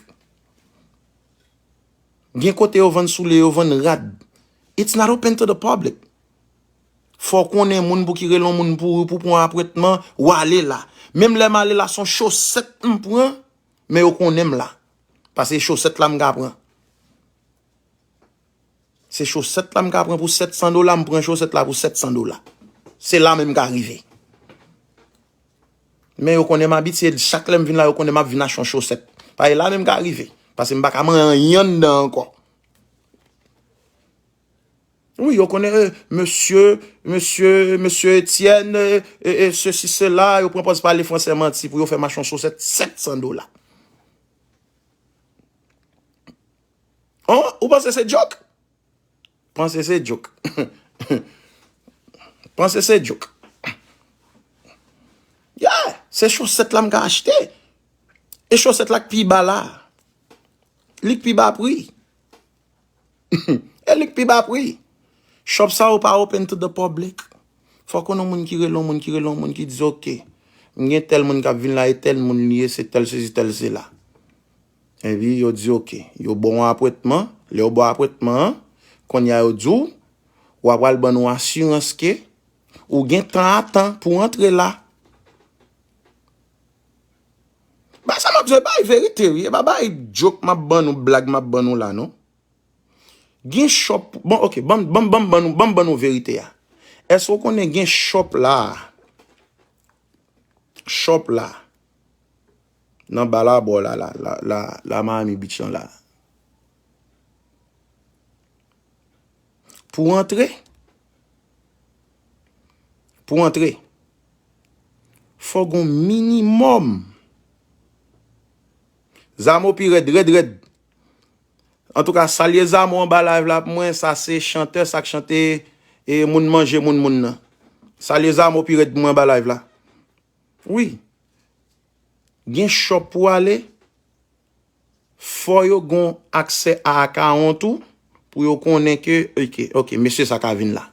Gen kote yo vann soulye, yo vann rad. It's not open to the public. Fò w konnen moun pou ki rele yon moun pou, pou pran apwentman, w ale la. Menm lè m ale la, se yon chosèt m pran, men yo konnen m la. Paske chosèt la m ka pran. Se chosèt la m ka pran pou sèt san dola, m pran chosèt la pou sèt san dola. Se la menm m ka rive. Men yo konnen m abitye, chak lè m vin la, yo konnen m ap vin achte yon chosèt. Paske la menm m ka rive. Paske m pa ka manyen anyen anndan ankò. Wi, yo konnen, eh, mesye, mesye, mesye Etienne, eh, eh, eh, sesi, sela, yo pran pòz pale fransè manti pou yo fè m achte yon chosèt sèt san dola. Oh, ou panse se joke? Panse se joke. Panse se joke. Yeah, se chosèt la m ka achte. E chosèt la k pi ba la. Li k pi ba pri. E li k pi ba pri. Shop sa yo pa open to the public. Fòk ou nan moun ki rele yon moun, ki rele yon moun, ki di, "Ok, m gen tèl moun k ap vin la, e tèl moun li ye, se tèl sesi, tèl sela." Epi yo di, "Ok." Yo ba w yon apwentman. Lè yo ba w apwentman an, kounye a yo di w, "W ap pral ban nou asirans ke ou gen tan a tan pou antre la." Ba sa m ap di w, bay verite, wi. E pa bay joke m ap ban nou, blag m ap ban nou la, non. Gen shop, bon, ok, ban, ban, ban, ban nou, ban, ban nou verite a. Èske w konnen gen shop la? Shop la. Nan ba la bò la, la, la, la, la Miami Beach lan la. Pou antre, pou antre, fò gon minimòm. Zamo pi rèd, rèd, rèd. Antouka, salye Zamo anba live la pou mwen. Sa se chantè, sa k chante, e moun manje moun moun nan. Salye Zamo pi rèd pou mwen anba live la. Wi. Gen shop pou ale. Fò yo gon aksè a akawont ou pou yo konnen ke, ok, ok, mesye sa ka vin la.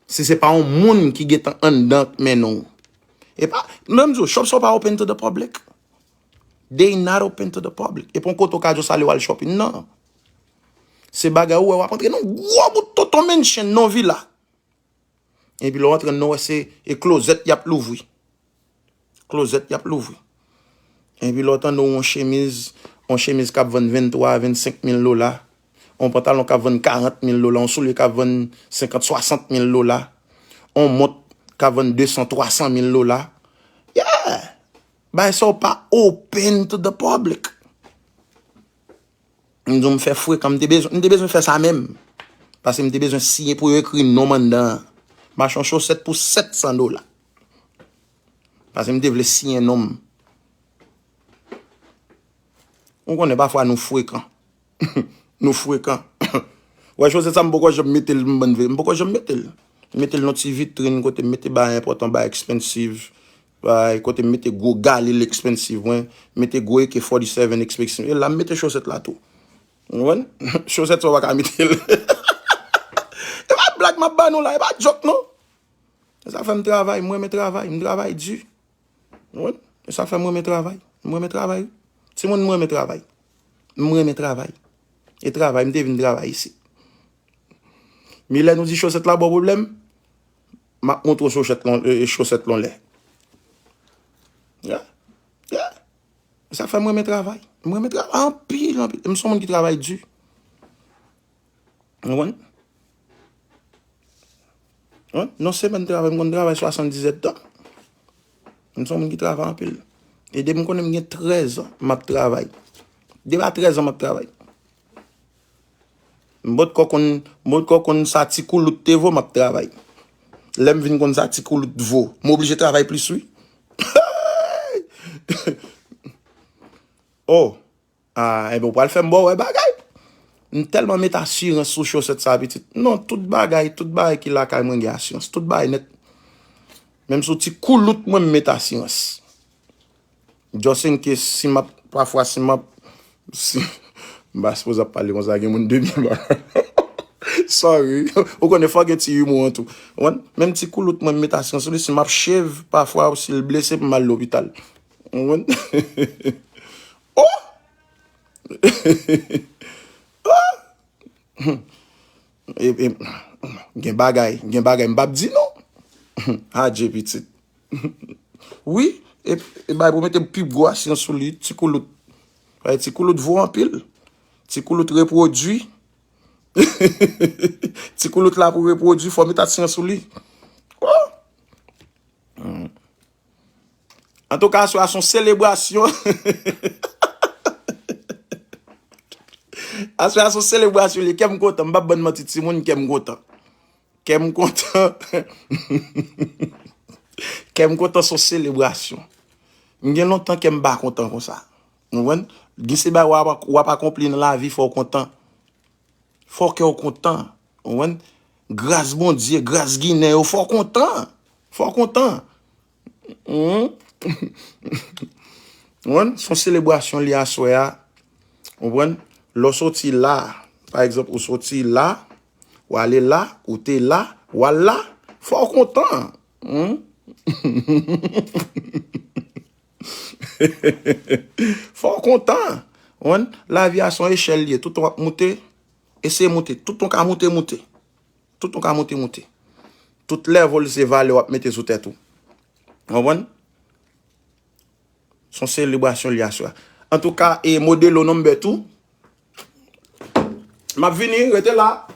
Si se pa yon moun ki gentan anndan k mennen w. E pa, menm di w, shop sa yo pa open to the public. They not open to the public. E pa yon kote w ka just ale w al shopping, non. Se bagay ou wè w ap antre nan gwo bout tonton mansion, non vila. Epi lè w antre anndan, w wè se e klozèt y ap louvri. Klozèt y ap louvri. Epi lè w tande w yon chemiz, yon chemiz k ap vann venntwa a vennsenk mil dola, yon pantalon k ap vann karant mil dola, yon soulye k ap vann senkant, swasant mil dola, yon mont k ap vann desan, twasan mil dola. Yeah! Bagay sa yo pa open to the public. M di w m fè frekan, m te bezwen, m te bezwen fè sa menm. Paske m te bezwen siyen pou yo ekri non m anndan an. M achte yon chosèt pou sèt san dola. Paske m te vle siyen non m. Ou konnen pafwa nou frekan. Nou frekan. Wè, chosèt sa m poko janm mete l, m bann vre. M poko janm mete l. M mete l nan ti vitrin kote m mete bagay enpòtan, bagay expensive. Bay, kote m mete gwo Galil expensive mwen, mete gwo A K forty-seven expensive. E la m mete chosèt la tou. Ou konprann? Chosèt sa w pa ka mete l. E pa blag m ap ba nou la, e pa joke non. E sa fè m travay, m renmen travay, m travay di. Ou konprann? E sa fè m renmen travay. M renmen travay. Timoun, m renmen travay. M renmen travay. E travay, m te vin travay isit. Men lè nou di chosèt la ba w pwoblèm, m ap montre w chosèt lan, e, chosèt lan lè. Yeah. Yeah. Sa fè m renmen travay. M renmen travay anpil, anpil. M se yon moun ki travay di. Ou konprann? Wi, nan semèn travay, m konn travay swasanndizèt tan. M se yon moun ki travay anpil. E depi m konnen m gen trèz an, m ap travay. Depi a trèz an, m ap travay. M potko konn, m potko konn sa ti koulout te vo, m ap travay. Lè m vin konn sa ti koulout vo, m oblije travay plis, wi. Oh! Ah, enben, ou pral fè m ba w wè bagay. M tèlman met asirans sou chosèt sa, pitit. Non, tout bagay, tout bagay ki lakay mwen gen asirans. Tout bagay nèt. Menm sou ti koulout mwen, m met asirans. Just in case, si m ap, pafwa, si m ap, si, m pa sipoze ap pale konsa, gen moun de byen ba. Sorry. Ou konnen, fò gen ti imou an tou. Ou konprann? Menm ti koulout mwen, m met asirans sou li. Si m ap shave, pafwa, ou si l blese, pou m al lopital. Ou konprann? Oh! Oh! E, e, gen bagay, gen bagay m p ap di non. Adje pitit. Wi, e, e bay pou mete pi gwo asyan sou li, ti koulout. Bay ti koulout vo anpil. Ti koulout repwodui. Ti koulout la pou repwodui, fò mete asyan sou li. Oh. Hmm. Antouka, aswè a se yon selebrasyon. Aswè a se yon selebrasyon, li. Kè m kontan, m p ap bann manti, timoun, kè m kontan. Kè m kontan. Kè m kontan, se yon selebrasyon. M gen lontan kè m pa kontan konsa. Ou konprann? Gen se bagay w ap, w ap akonpli nan lavi, fò w kontan. Fò kè w kontan. Ou konprann? Gras Bondye, gras Ginen yo, fò w kontan. Fò w kontan. Ou konprann? Se yon selebrasyon li aswè a. Ou konprann? Lè w soti la, pa egzanp, ou soti la, w ale la, ou te la, w al la, fò w kontan. Hmm? Fò w kontan. Ou konprann? Lavi a se yon echèl li ye. Toutan w ap moute, eseye moute. Toutan w ka moute, moute. Toutan w ka moute, moute. Tout level se valè w ap mete sou tèt ou. Ou konprann? Se yon selebrasyon li aswè a. Antouka, e Modelo number two. M ap vini, rete la.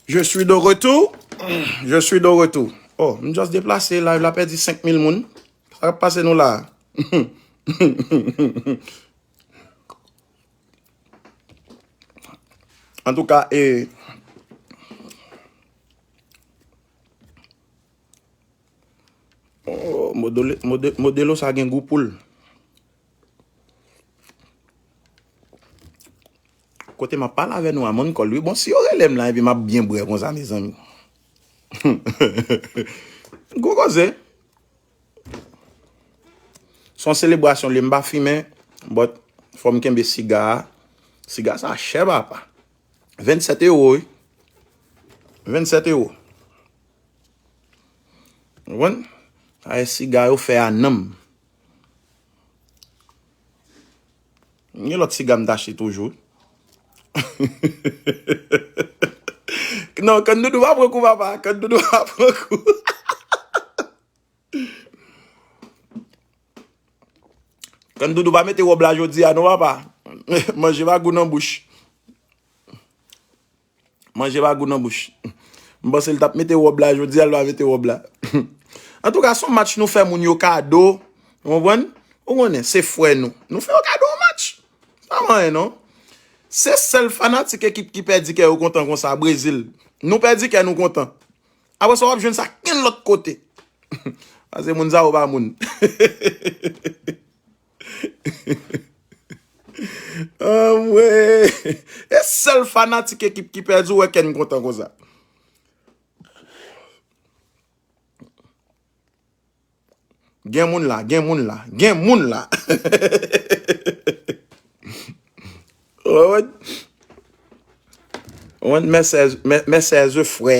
Je suis de retour. Je suis de retour. Oh, m just deplase, live la pèdi senk mil moun. Sa k ap pase nou la? Antouka, e, oh, Modelo, Mode-, Modelo sa gen gou poul. Kote m ap pale avè nou a, moun kòl wi. Bon, si yo rele m la, epi m ap byen bwè konsa, mezanmi. Gwo koze. Se yon selebrasyon li, m pa fimen, but fò m kenbe siga a. Siga sa chè, papa. Vennsèt ewo, wi. Vennsèt ewo. Ou konprann? Sa e siga yo fè a nanm. Gen lòt siga m t achte toujou. Non, Kanndoudou pa pran kou, papa. Kanndoudou pa pran kou. Kanndoudou pa mete wòb la jodi a, non, papa. Manje pa gou nan bouch. Manje pa gou nan bouch. M panse l t ap mete wòb la, jodi a l pa mete wòb la. Antouka, se yon match nou fè moun yo kado. Ou konprann? Ou konnen, se frè nou. Nou fè yo kado yon match. Pa anyen, non. Se sèl fanatik ekip ki pèdi kè yo kontan konsa, Brezil. Nou pèdi kè nou kontan. Apre sa, w ap jwenn sa kenn lòt kote. Paske moun sa yo pa moun. Anmwe! E sèl fanatik ekip ki pèdi, ou wè kè n kontan konsa. Gen moun la, gen moun la, gen moun la. Wè, wè, mè sè, mè, mè sè, frè.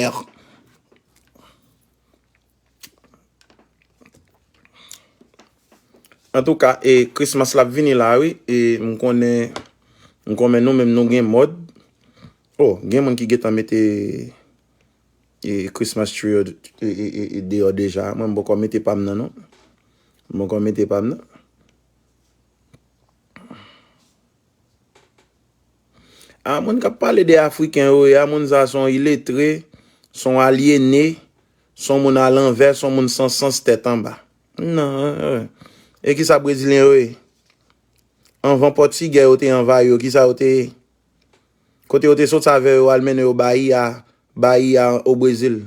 Antouka, e, Christmas la ap vini la, wi. E, m konnen, m konnen nou menm nou gen mòd. Oh, gen moun ki gentan mete, e, Christmas tree yo, e, e, e, e, deyò deja. Mwen, m poko mete pa m nan, non. M poko mete pa m nan. A moun k ap pale de Afriken yo ye a, moun sa se yon iletre, se yon alyene, se yon moun alanvè, se yon moun san sans tèt anba. Non, e kisa Brezilyen yo ye? Anvan Pòtigè yo te anvayi yo, kisa yo te ye? Kote yo te soti avè yo al mennen yo Bayi a, Bayi a o Brezil?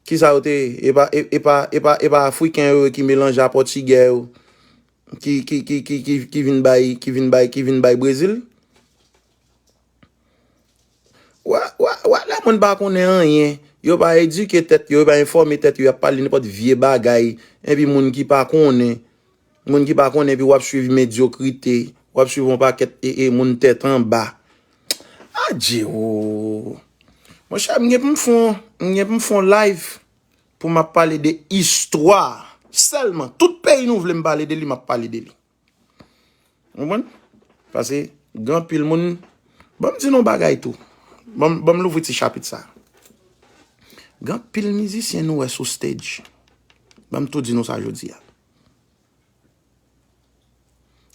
Kisa yo te ye? E pa, e, e pa, e pa, e pa Afriken yo ye ki melanje a Pòtigè yo? Ki, ki, ki, ki, ki, ki vin bay, ki vin bay, ki vin bay Brezil. Wè, wè, wè, lè moun pa konnen anyen, yo pa edike tèt yo, yo pa enfòme tèt yo, y ap pale nenpòt vye bagay, epi moun ki pa konnen, moun ki pa konnen, epi w ap swiv medyokrite, w ap swiv yon pakèt e, e moun tèt anba. Adje o! Monchè, m gen pou m fè yon, M gen pou m fè yon live pou m ap pale de istwa sèlman. Tout peyi nou vle m pale de li, m ap pale de li. Ou konprann? Paske gen anpil moun, ban m di nou yon bagay tou. Ban m, ban m louvri ti chapit sa. Gen anpil mizisyen nou wè sou stage. Ban m tou di nou sa jodi a.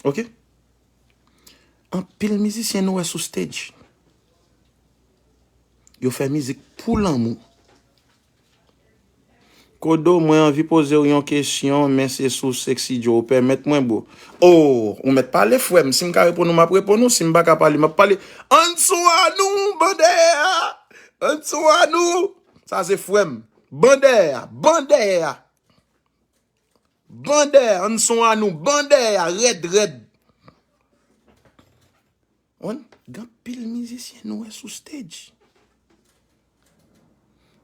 Oke? Anpil mizisyen nou wè sou stage. Yo fè mizik pou lanmou. Kodo, mwen anvi poze w yon kesyon, men se sou Sexy Joe. Ou pèmèt mwen, bro. Oh, ou mèt pale, frè m. Si m ka reponn ou, m ap reponn ou. Si m pa ka pale, m ap pale. Ann sou a nou, bandè a! Ann sou a nou! Sa se frè m. Bandè a! Bandè a! Bandè a! Ann sou a nou! Bandè a! Rèd, rèd! Wi, gen anpil mizisyen nou wè sou stage.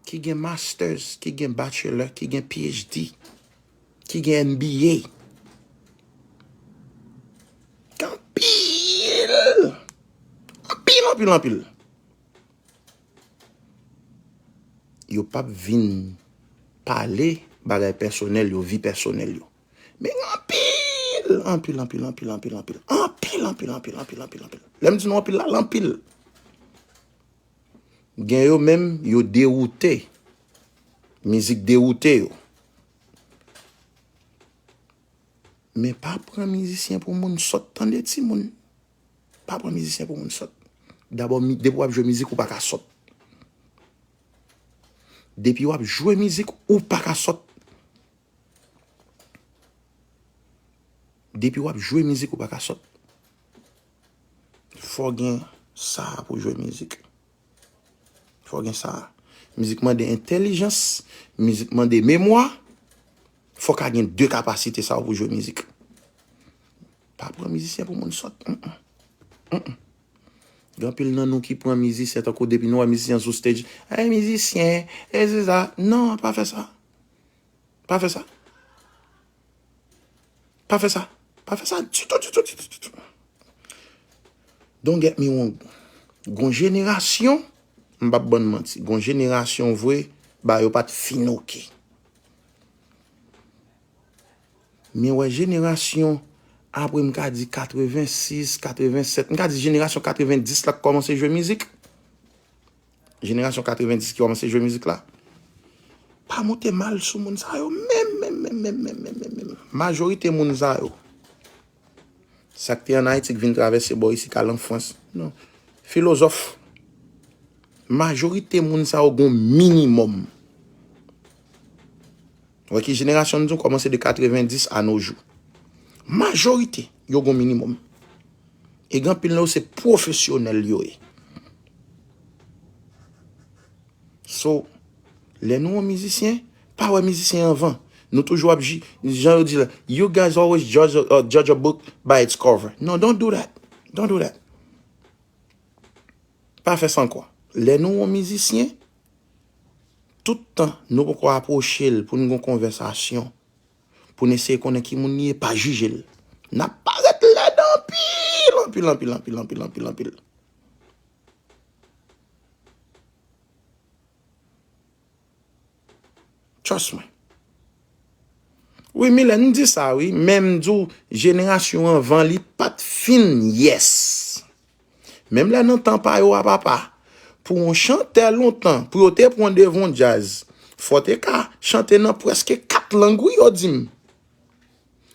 Ki gen masters, ki gen bachelor, ki gen P H D, ki gen M B A. Gen anpil, anpil, anpil, anpil. Yo p ap vin pale bagay pèsonèl yo, vi pèsonèl yo. Men gen anpil, anpil, anpil, anpil, anpil, anpil. Anpil, anpil, anpil, anpil, anpil, anpil. Lè m di nou anpil la, l anpil. Gen yo menm, yo dewoute. Mizik dewoute yo. Men pa pran mizisyen pou moun sòt, tande timoun. Pa pran mizisyen pou moun sòt. Dabò, mi-, depi w ap jwe mizik, ou pa ka sòt. Depi w ap jwe mizik, ou pa ka sòt. Depi w ap jwe mizik, ou pa ka sòt. Fò w gen sa pou jwe mizik. Fò w gen sa. Mizik mande entèlijans, mizik mande memwa. Fò w ka gen de kapasite sa yo pou jwe mizik. Pa pran mizisyen pou moun sòt. Mm, mm. Mm, mm. Gen anpil nan nou ki pran mizisyen tankou depi nou wè mizisyen sou stage. Ay, mizisyen, e se sa. Non, pa fè sa. Pa fè sa. Pa fè sa. Pa fè sa ditou, ditou, ditou, ditou. Don't get me wrong. Gon jenerasyon, m p ap bann manti. Gon jenerasyon vre, ba yo pa t fin oke. Men wè jenerasyon, apre m ka di katrevensis, katrevensèt, m ka di jenerasyon katrevendis la k kòmanse jwe mizik. Jenerasyon katrevendis ki kòmanse jwe mizik la. Pa moute mal sou moun sa yo menm, menm, menm, menm, menm, menm, menm, menm. Majorite moun sa yo. Sa k te ann Ayiti k vin travèse bò isi k al an Frans. Non. Filozòf. Majorite moun sa yo gon minimòm. Wè ki jenerasyon m di w kòmanse de katrevendis a no jou. Majorite yo gon minimòm. E gen anpil nan yo se pwofesyonèl yo ye. So, lè nou wè yon mizisyen, pa wè mizisyen anvan. Nou toujou ap ji-, jan yo di la, "You guys always judge a, uh, judge a book by its cover." No, don't do that. Don't do that. Pa fè sa ankò. Lè nou wè yon mizisyen, tout tan nou poko apwoche l pou n gen yon konvèsasyon, pou n eseye konnen ki moun li ye, pa jije l. N ap parèt lèd anpil, anpil, anpil, anpil, anpil, anpil, anpil. Trust mwen. Wi, Milè, m di sa, wi. Men m di w, jenerasyon anvan li pa t fin, yes. Menm lè nan tan pa yo a, papa, pou yon chantè lontan, pou yo te pran devan yon djaz, fò te ka chante nan prèske kat lang, wi, yo di m.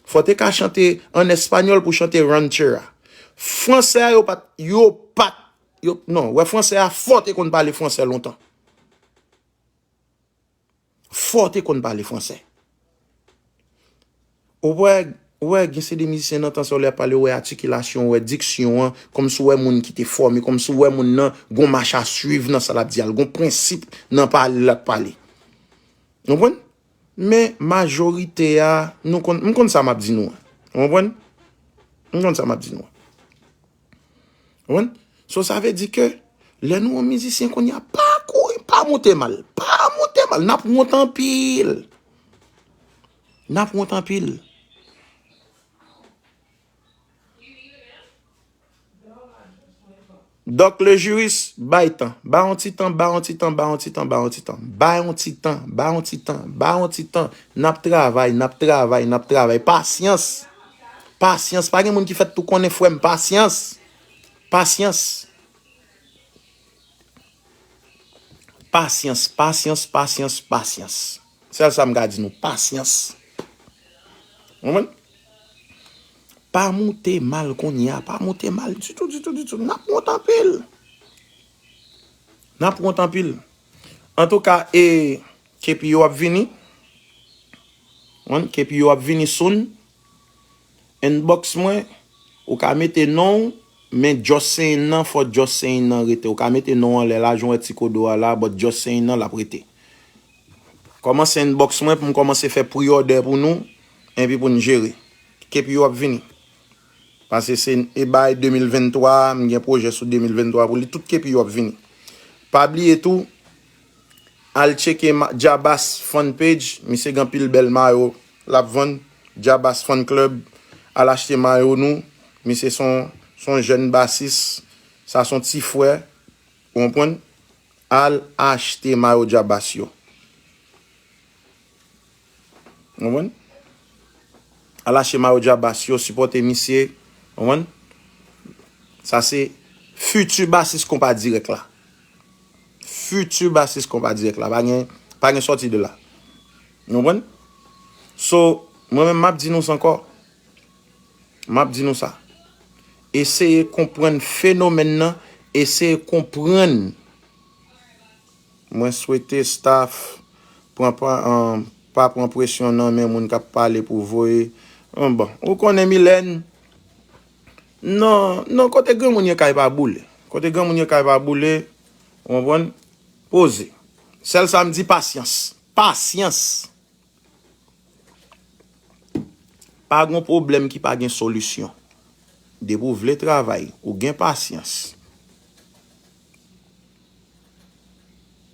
Fò te ka chante an espanyòl pou chante ranchera. Fransè a, yo pa t, yo pa t, yo, non, wè fransè a, fò te konn pale fransè lontan. Fò w te konn pale fransè. Ou wè, ou wè, gen se de mizisyen nan tan sa yo lè y ap pale, ou wè atikilasyon, ou wè diksyon an, kòmsi w wè moun ki te fòme, kòmsi w wè moun nan gon mach a swiv nan sa l ap di a, l gon prensip nan pale l ap pale. Ou konprann? Men majorite a, nou konn, m konn sa m ap di nou an. Ou konprann? M konn sa m ap di nou an. Ou konprann? So, sa vle di ke lè nou wè yon mizisyen kounye a, pa kouri, pa moute mal. Pa moute mal. N ap wont anpil. N ap wont anpil. Dòk le jiris, bay tan. Bay yon ti tan, bay yon ti tan, bay yon ti tan, bay yon ti tan. Bay yon ti tan, bay yon ti tan, bay yon ti tan. N ap travay, n ap travay, n ap travay. Pasyans. Pasyans. Pa gen moun ki fèt tou konnen, frè m. Pasyans. Pasyans. Pasyans, pasyans, pasyans, pasyans. Sèl sa m ka di nou, pasyans. Konprann? Pa moute mal kounye a, pa moute mal ditou, ditou, ditou. N ap wont anpil. N ap wont anpil. Antouka, e, K P O ap vini. Konprann? K P O ap vini soon. Inbox mwen, ou ka mete non w, men Just Saying nan, fò Just Saying nan rete. Ou ka mete non w anlè la, jan w wè ti kodo a la, but Just Saying nan, l ap rete. Kòmanse inbox mwen pou m kòmanse fè pre-order pou nou, epi pou n jere. K P O ap vini. Paske se e bay de mil venntwa, m gen pwojè sou de mil venntwa pou li, tout K P O ap vini. Pa bliye tou, al tcheke ma- Jabas fan page, misye gen anpil bèl mayo l ap vann. Jabas fan club, al achte mayo nou. Misye se yon, se yon jèn basis, sa se yon ti frè, ou konprann? Al achte mayo Jabas yo. Ou konprann? Al achte mayo Jabas yo, sipòte misye. Ou konprann? Sa se fiti basis konpa dirèk la. Fiti basis konpa dirèk la. Pa gen, pa gen sòti de la. Ou konprann? So, mwen menm m ap di nou sa ankò. M ap di nou sa. Eseye konprann fenomèn nan. Eseye konprann. Mwen swete staff pran pa, um, pa pran presyon nan men moun k ap pale pou voye. Um, bon, ou konnen Milèn. Non, non, kote granmoun ye kay pa boule. Kote granmoun ye kay pa boule. Ou konprann? Poze. Sèl sa m di, pasyans. Pasyans. Pa gon pwoblèm ki pa gen solisyon. Depi w vle travay, ou gen pasyans,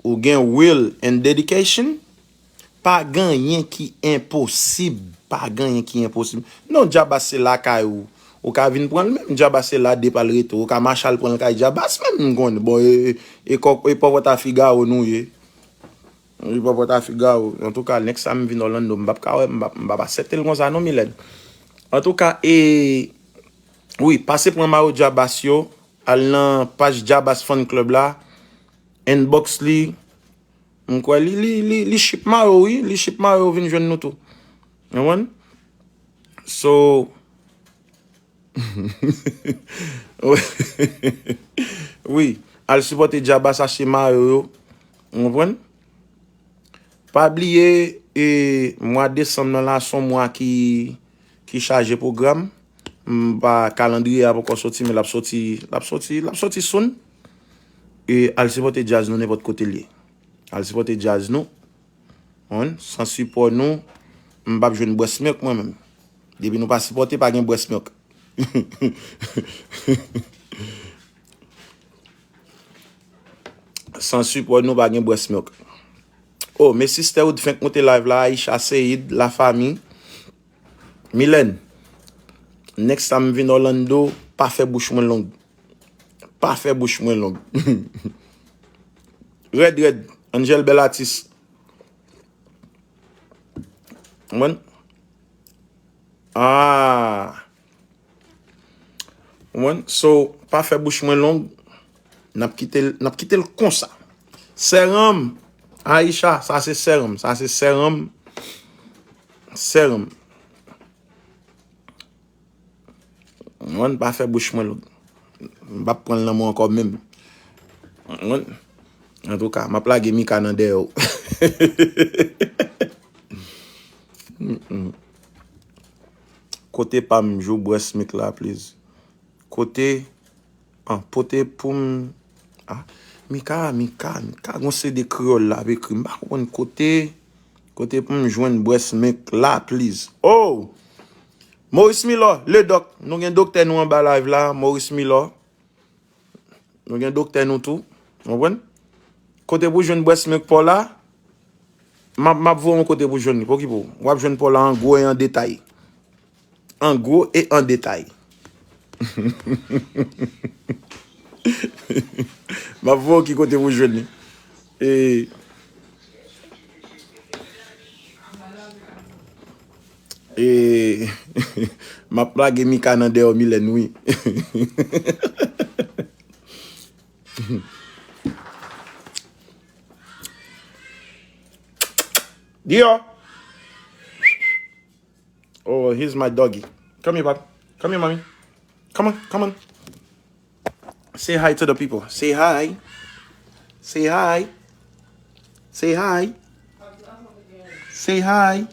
ou gen will and dedication, pa gen anyen ki enposib. Pa gen anyen ki enposib. Non, Jabas se lakay ou. Ou ka vin pran l menm, Jabas se la depi al rete. Ou ka mache al pran l kay Jabas menm, m konnen. Bon, e, e, e kòk, e pòpòt a figawo nou ye. Wi, pòpòt a figawo. Antouka, nèks sa m vin Orlando, m p ap ka wè, m p ap, m p ap aksepte l konsa non, Milèn. Antouka, e, wi, pase pran mayo Jabas yo, al nan paj Jabas Fan Club la, inbox li, m kwè li, li, li, li ship mayo, wi, li ship mayo vin jwenn nou tou. Ou konprann? So, wi, al sipòte Jabas, achte mayo yo. Ou konprann? Pa bliye, e, mwa desanm nan la, se yon mwa ki, ki chaje pwogram. M pa, kalandriye a poko soti, men l ap soti, l ap soti, l ap soti soon. E al sipòte djaz nou nenpòt kote l ye. Al sipòte djaz nou. Konprann? San sipò nou, m p ap jwenn breast milk mwen menm. Depi nou pa sipòte, pa gen breast milk. San sipò nou pa gen breast milk. Oh, men Sister Wood fenk moute live la, Aisha, Seid, lafanmi. Milèn, next time m vin Orlando, pa fè bouch mwen long. Pa fè bouch mwen long. Rèd, rèd, Angel bèl atis. Konprann? Ah. Konprann? So, pa fè bouch mwen long. N ap kite l, n ap kite l konsa. Sèranm, Aisha, sa se sèranm, sa se sèranm. Sèranm. Konprann? Pa fè bouch mwen long. M p ap pran l nan men w ankò menm. Konprann? Antouka, m ap lage Mika nan dèyè w. Mm-mm. Kote pa m jou breast milk la, please. Kote, an, pote pou m, ah, Mika, Mika, Mika, gon C D kreyòl la ap ekri. M pa konprann kote, kote pou m jwenn breast milk la, please. Oh! Maurice Milor, le doc. Nou gen doktè nou anba live la, Maurice Milor. Nou gen doktè nou tou. Ou konprann? Kote pou jwenn breast milk pa w la, m ap, m ap voye yon kote pou jwenn li. Pokipe w. W ap jwenn pa w la an gwo e an detay. An gwo e an detay. M ap voye w ki kote pou jwenn li. E, e, m ap lage Mika nan dèyè Milèn, wi. Dior. Oh, here's my doggy. Come here, Pop. Come here, Mommy. Come on, come on. Say hi to the people. Say hi. Say hi. Say hi. Say hi.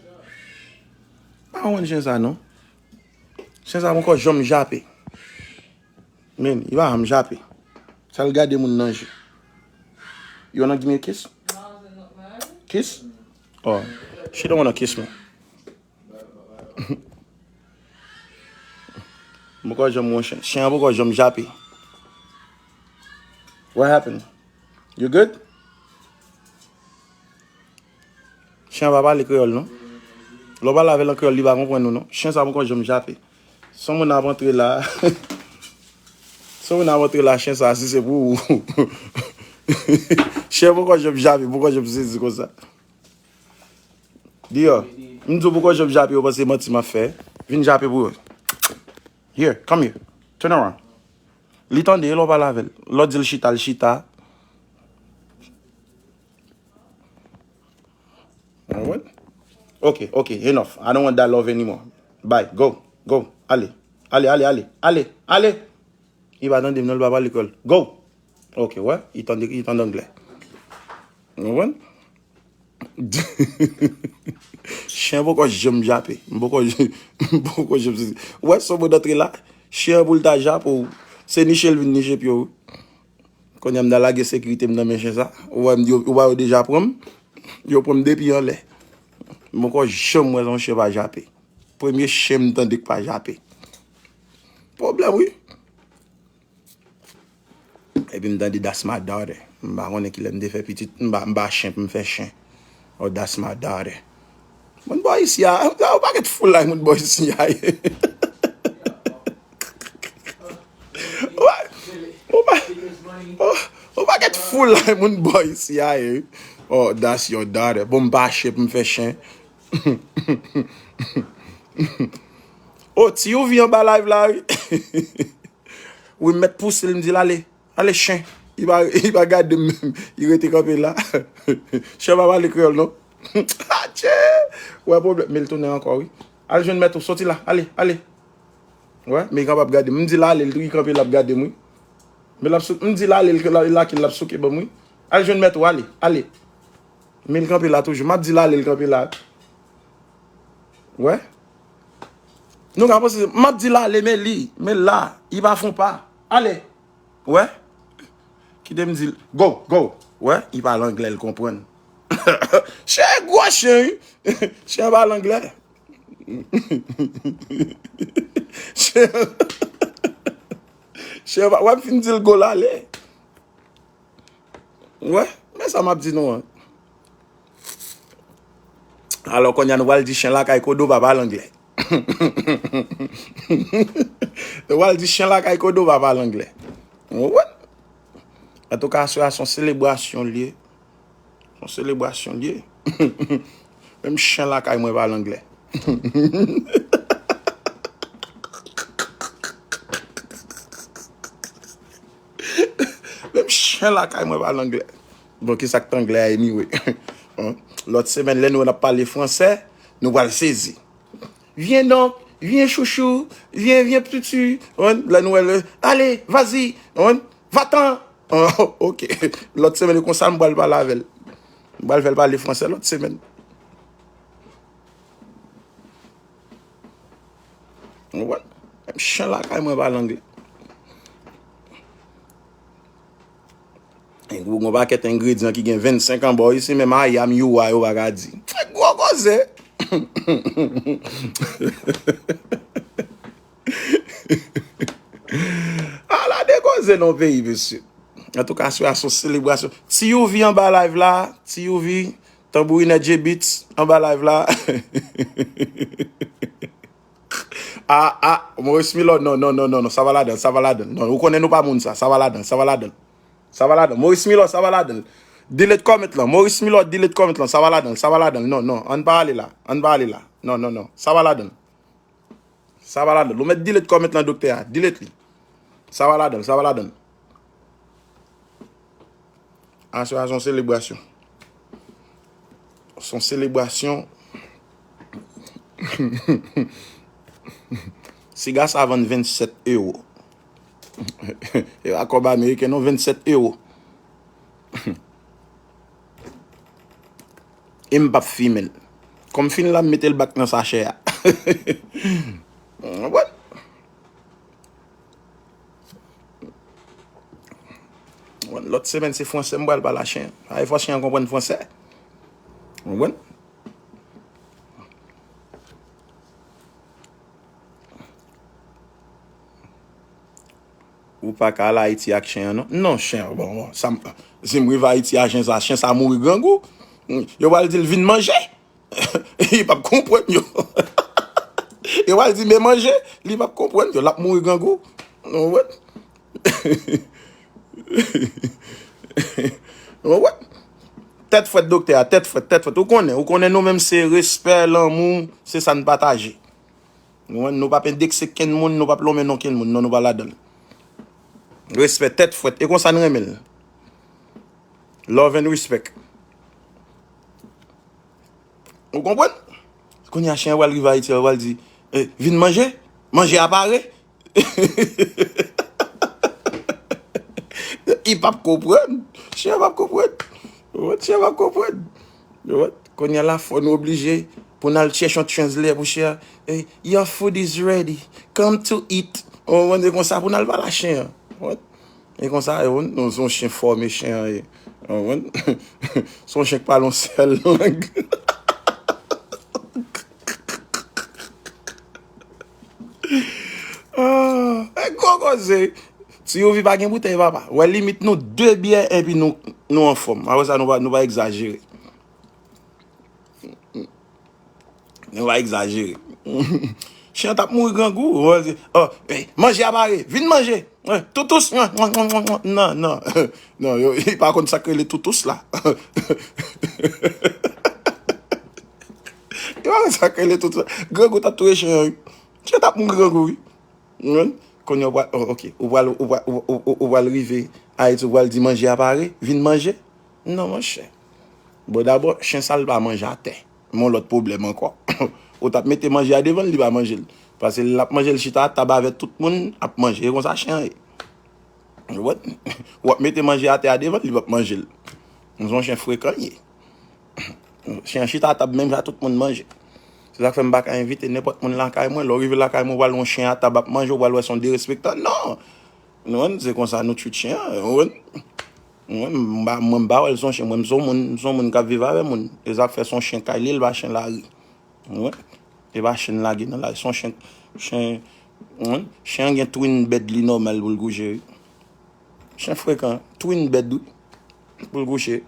I don't want chen sa, non. Chen sa, mwen ko janm jape. Men, li pa janm jape. Sa l gade moun nan je. You wanna give me a kiss? Kiss? Oh, she don't wanna kiss me. M poko janm wè chen. Chen an poko janm jape. What happened? You good? Chen an pa pale kreyòl, non. Lè w pale avè l an kreyòl, li pa konprann ou, non. Chen sa poko janm jape. Son moun ap antre la. Son moun ap antre la, chen sa, si se pou ou. Chen poko janm jape, poko janm sezi konsa. Dior, m di w poko janm jape, ou panse manti m ap fè. Vin jape pou yo. Here, come here. Turn around. Li tande, lè w pale avè l. Lè w di l chita, l chita. Alright. Ok, ok, enough. I don't want that love anymore. Bye, go, go. Ale, ale, ale, ale, ale, ale. Li pa tande m, non, li pa pale kreyòl. Go. Ok, wè, li tande, li tande anglè. Ou konprann? Chen poko janm jape. M poko, m poko janm sezi. Wè, son moun antre la. Chen pou l ta jape ou. Se niche l vin niche pye w. Kounye a m ta lage sekirite m nan men chen sa. Ou wè m di, ou wè yo deja pran m. Yo pran m depi anlè. M poko janm wè yon chen pa jape. Premye chen m tande k pa jape. Pwoblèm, wi. Epi m tande that's my daughter. M pa konnen kilè m te fè pitit. M pa, m pa chen pou m fè chen. Oh, that's my daughter. Moun bò isi a, yon pakèt foulay moun bò isi a ye. Ou pa, ou pa, ou, yon pakèt foulay moun bò isi a ye. Oh, that's your daughter. Bon, m pa chen pou m fè chen. Oh, ti Youvi anba live la, wi. Wi, m mèt pouse l, m di l, "Ale, ale, chen." Li pa, li pa gade m menm. Li rete kanpe la. Chen pa pale kreyòl, non. Atchè! Wè pwoblèm. Men l tounen ankò, wi. Al jwenn mèt ou, soti la. Ale, ale. Wè, men li kapab gade m. M di l ale, li kanpe la ap gade m, wi. Men l ap sou-, m di l ale, l la, l la, l ap souke ban m, wi. Al jwenn mèt ou, ale, ale. Men l kanpe la toujou. M ap di l ale, l kanpe la. Wè. Nou ka panse, m ap di l ale, men li, men l la, li pa fè yon pa. Ale. Wè. Kite m di l, go, go. Wè, li pale anglè, l konprann. Chen gwo chen, wi. Chen pale anglè. Chen, chen pa, wè, m fin di l go l ale. Wè, men sa m ap di nou an. Alò, kounye a nou pral di chen lakay Kodo pa pale anglè. Nou pral di chen lakay Kodo pa pale anglè. Ou konprann? Antouka, aswè a se yon selebrasyon l ye. Se yon selebrasyon l ye. Menm chen lakay mwen pale anglè. Menm chen lakay mwen pale anglè. Bon, ki sa k t anglè a, anyway? Lòt semèn, lè nou wè n ap pale fransè, nou pral sezi. Viens donc, viens chouchou, viens, viens petit. Lè nou wè l, allez, vas-y, va-t'en. Ok. Lòt semèn, konsa, m pral pale avè l. M pral fè l pale fransè lòt semèn. Ou konprann? Menm chen lakay mwen pale anglè. Gen yon pakèt engredyan ki gen vennsenk an bò isi, menm I am, you are, yo pa ka di. Gwo koze! Ala de koze nan peyi, mesye. Antouka, aswè a se yon selebrasyon. Ti Youvi anba live la, Ti Youvi, Tanbourinè J Beats anba live la. Ah, ah, Maurice Milord, non, non, non, non, non, sa va ladan, sa va ladan. Non, ou konnen nou pa moun sa, sa va ladan, sa va ladan. Sa va ladan. Maurice Milord, sa va ladan. Delete comment lan. Maurice Milord, delete comment lan, sa va ladan, sa va ladan. Non, non, ann pa ale la, ann pa ale la. Non, non, non, sa va ladan. Sa va ladan. Ou mèt delete comment lan, doktè a. Delete li. Sa va ladan, sa va ladan. Aswè a se yon selebrasyon. Se yon selebrasyon. Siga sa vann vennsèt ewo. E pa kòb ameriken non, vennsèt ewo. E m p ap fimen l. Kòm fin la, m mete l bak nan sachè a. What? Lòt semèn, se fransè m pral pale a chen an. Ay fò chen an konprann fransè. Ou konprann? Ou pa ka al Ayiti ak chen an, non? Non, chen an, bon, bon, sa m, si m rive Ayiti a chen sa, chen sa mouri grangou. Yo pral di l vin manje. Li p ap konprann yo. Yo pral di men manje, li p ap konprann yo. L ap mouri grangou. Ou konprann? Ou konprann? Tèt frèt, doktè a, tèt frèt, tèt frèt. Ou konnen, ou konnen nou menm se respè, lanmou, se sa n pataje. Nou, nou p ap endekse kenn moun, nou p ap lonmen non kenn moun, non, nou pa ladan l. Respè, tèt frèt. E konsa n renmen l. Love and respect. Ou konprann? Kounye a, chen an pral rive Ayiti, l pral di, eh, vin manje, manje a pare. Li p ap konprann. Chen an p ap konprann. Ou konprann? Chen an p ap konprann. Ou konprann? Kounye a la, fò nou oblije pou n al chèche yon translator pou chen an. Eh, your food is ready. Come to eat. Ou konprann? E konsa pou n al pale a chen an. Ou konprann? E konsa, ou konprann? Nou se yon chen fòme, chen an ye. Ou konprann? Se yon chen k pale yon sèl lang. Ah, e gwo koze. Ti Youvi pa gen boutèy, papa. Wè limit nou de byè epi nou, nou anfòm. Apre sa, nou pa, nou pa egzajere. Nou pa egzajere. Chen an t ap mouri grangou. Wè, se, oh, eh, manje a pare. Vin manje. Eh, toutous. Non, non. Non, yo, li pa konn sa k rele toutous la. Li pa konn sa k rele toutous la. Grangou t ap touye chen an, wi. Chen t ap mouri grangou, wi. Ou konprann? Kounye a, ou pral, oh, ok. Ou pral, ou pral, ou, ou, ou, ou pral rive Ayiti, ou pral di manje a pare, vin manje. Non, monchè. Bon, dabò, chen sa l pa manje atè. Men yon lòt pwoblèm ankò. Ou t ap mete manje a devan l, li pa manje l. Paske l ap manje l chita a tab avè tout moun ap manje. E konsa chen an ye. Ou konprann? W ap mete manje atè a devan l, li p ap manje l. Se yon chen frekan l ye. Chen an chita a tab menm jan tout moun manje. Se sa k fè m pa ka envite nenpòt moun lakay mwen. Lè w rive lakay mwen, ou pral wè yon chen a tab ap manje, ou pral wè se yon derespektan. Non! Nou konprann? Se konsa nou treat chen an. Ou konprann? Mwen, m pa, mwen, m pa wè l se yon chen. Mwen, m se yon moun, m se yon moun k ap viv avè moun. E sa k fè se yon chen kay li ye, l pa chen lari. Ou konprann? E pa chen lage nan lari. Se yon chen, chen, ou konprann? Chen an gen twin bed li nòmal pou l kouche, wi. Chen frekan, twin bed, wi. Pou l kouche.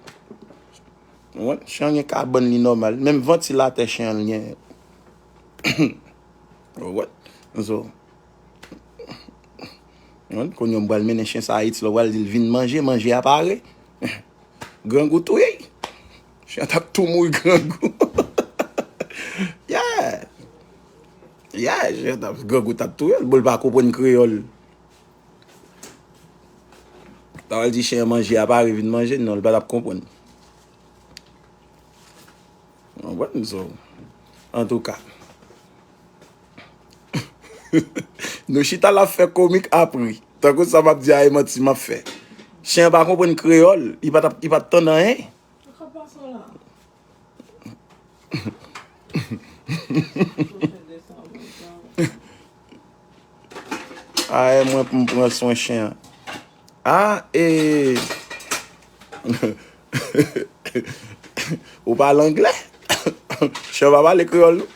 Ou konprann? Chen an gen kabann li nòmal. Menm vantilatè chen an l genyen. Ou konprann? So, ou konprann? Kounye a m pral mennen chen sa Ayiti, lè w pral di l vin manje, manje a pare. Grangou touye l. Chen an t ap tou mouri grangou. Yeah. Yeah, chen an t ap, grangou t ap touye l. Bon, l pa konprann kreyòl. Ta pral di chen an manje a pare, vin manje, non, l pa t ap konprann. Ou konprann? So, antouka. Nou chita la ap fè komik ap ri. Tankou sa m ap di a e manti m ap fè. Chen an pa konprann kreyòl, li pa t ap, li pa t tann anyen. A, e mwen pou m pran swen chen an. A, e. Ou pale anglè? Chen an pa pale kreyòl, non.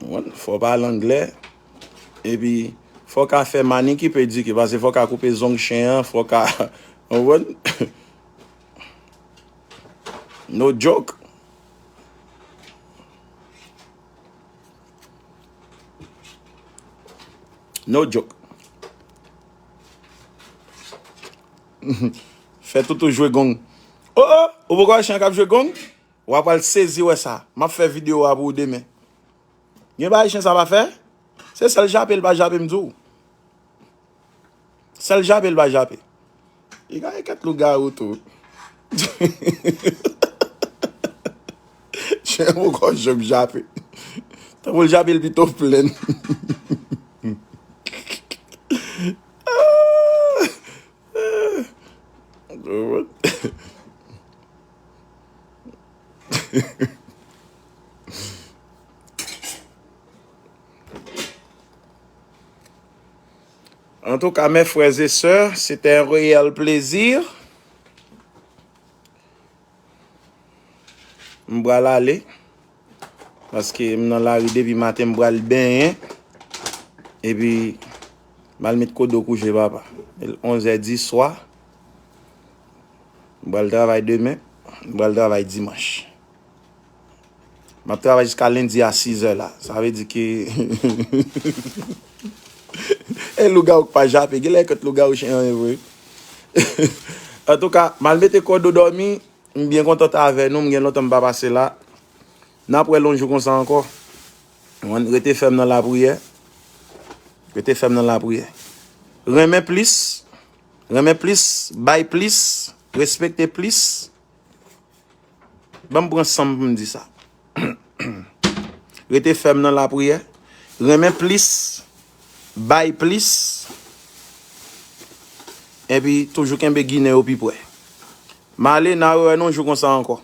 Ou konprann? Fò w pale anglè. Epi, fò w ka fè maniki pediki, paske fò w ka koupe zong chen an, fò w ka, ou konprann? No joke. No joke. Fè toutou jwe gong. Oh, oh, ou poko wè chen k ap jwe gong? W ap al sezi wè sa. M ap fè videyo a pou ou demen. Gen bagay chen sa pa fè? Se sèl jape l pa jape, m di w. Sèl jape l pa jape. Li ka gen kèt lougawou tou. Chen poko janm jape. Tanpri l jape l pito plenn. En tout cas, mes frères et sœurs, c'était un réel plaisir. M pral ale. Paske m nan lari depi maten, m pral benyen. Epi, m al met Kodo kouche, papa. L onz è di swa. M pral travay demen. M pral travay dimanch. M ap travay jiska lendi a sis è la. Sa vle di ke e lougawou k pa jape. Genlè kont lougawou chen an vre. Antouka, m al mete Kodo dòmi. M byen kontan t avè nou. M gen lontan m pa pase la. N ap wè l yon jou konsa ankò. Rete fèm nan lapriyè. Rete fèm nan lapriyè. Renmen plis. Renmen plis. Bay plis. Respekte plis. Ban m pran san m pou m di sa. Rete fèm nan lapriyè. Renmen plis. Bay plis. Epi toujou kenbe Ginen yo pi pre. M ale, n a rewè nou yon jou konsa ankò.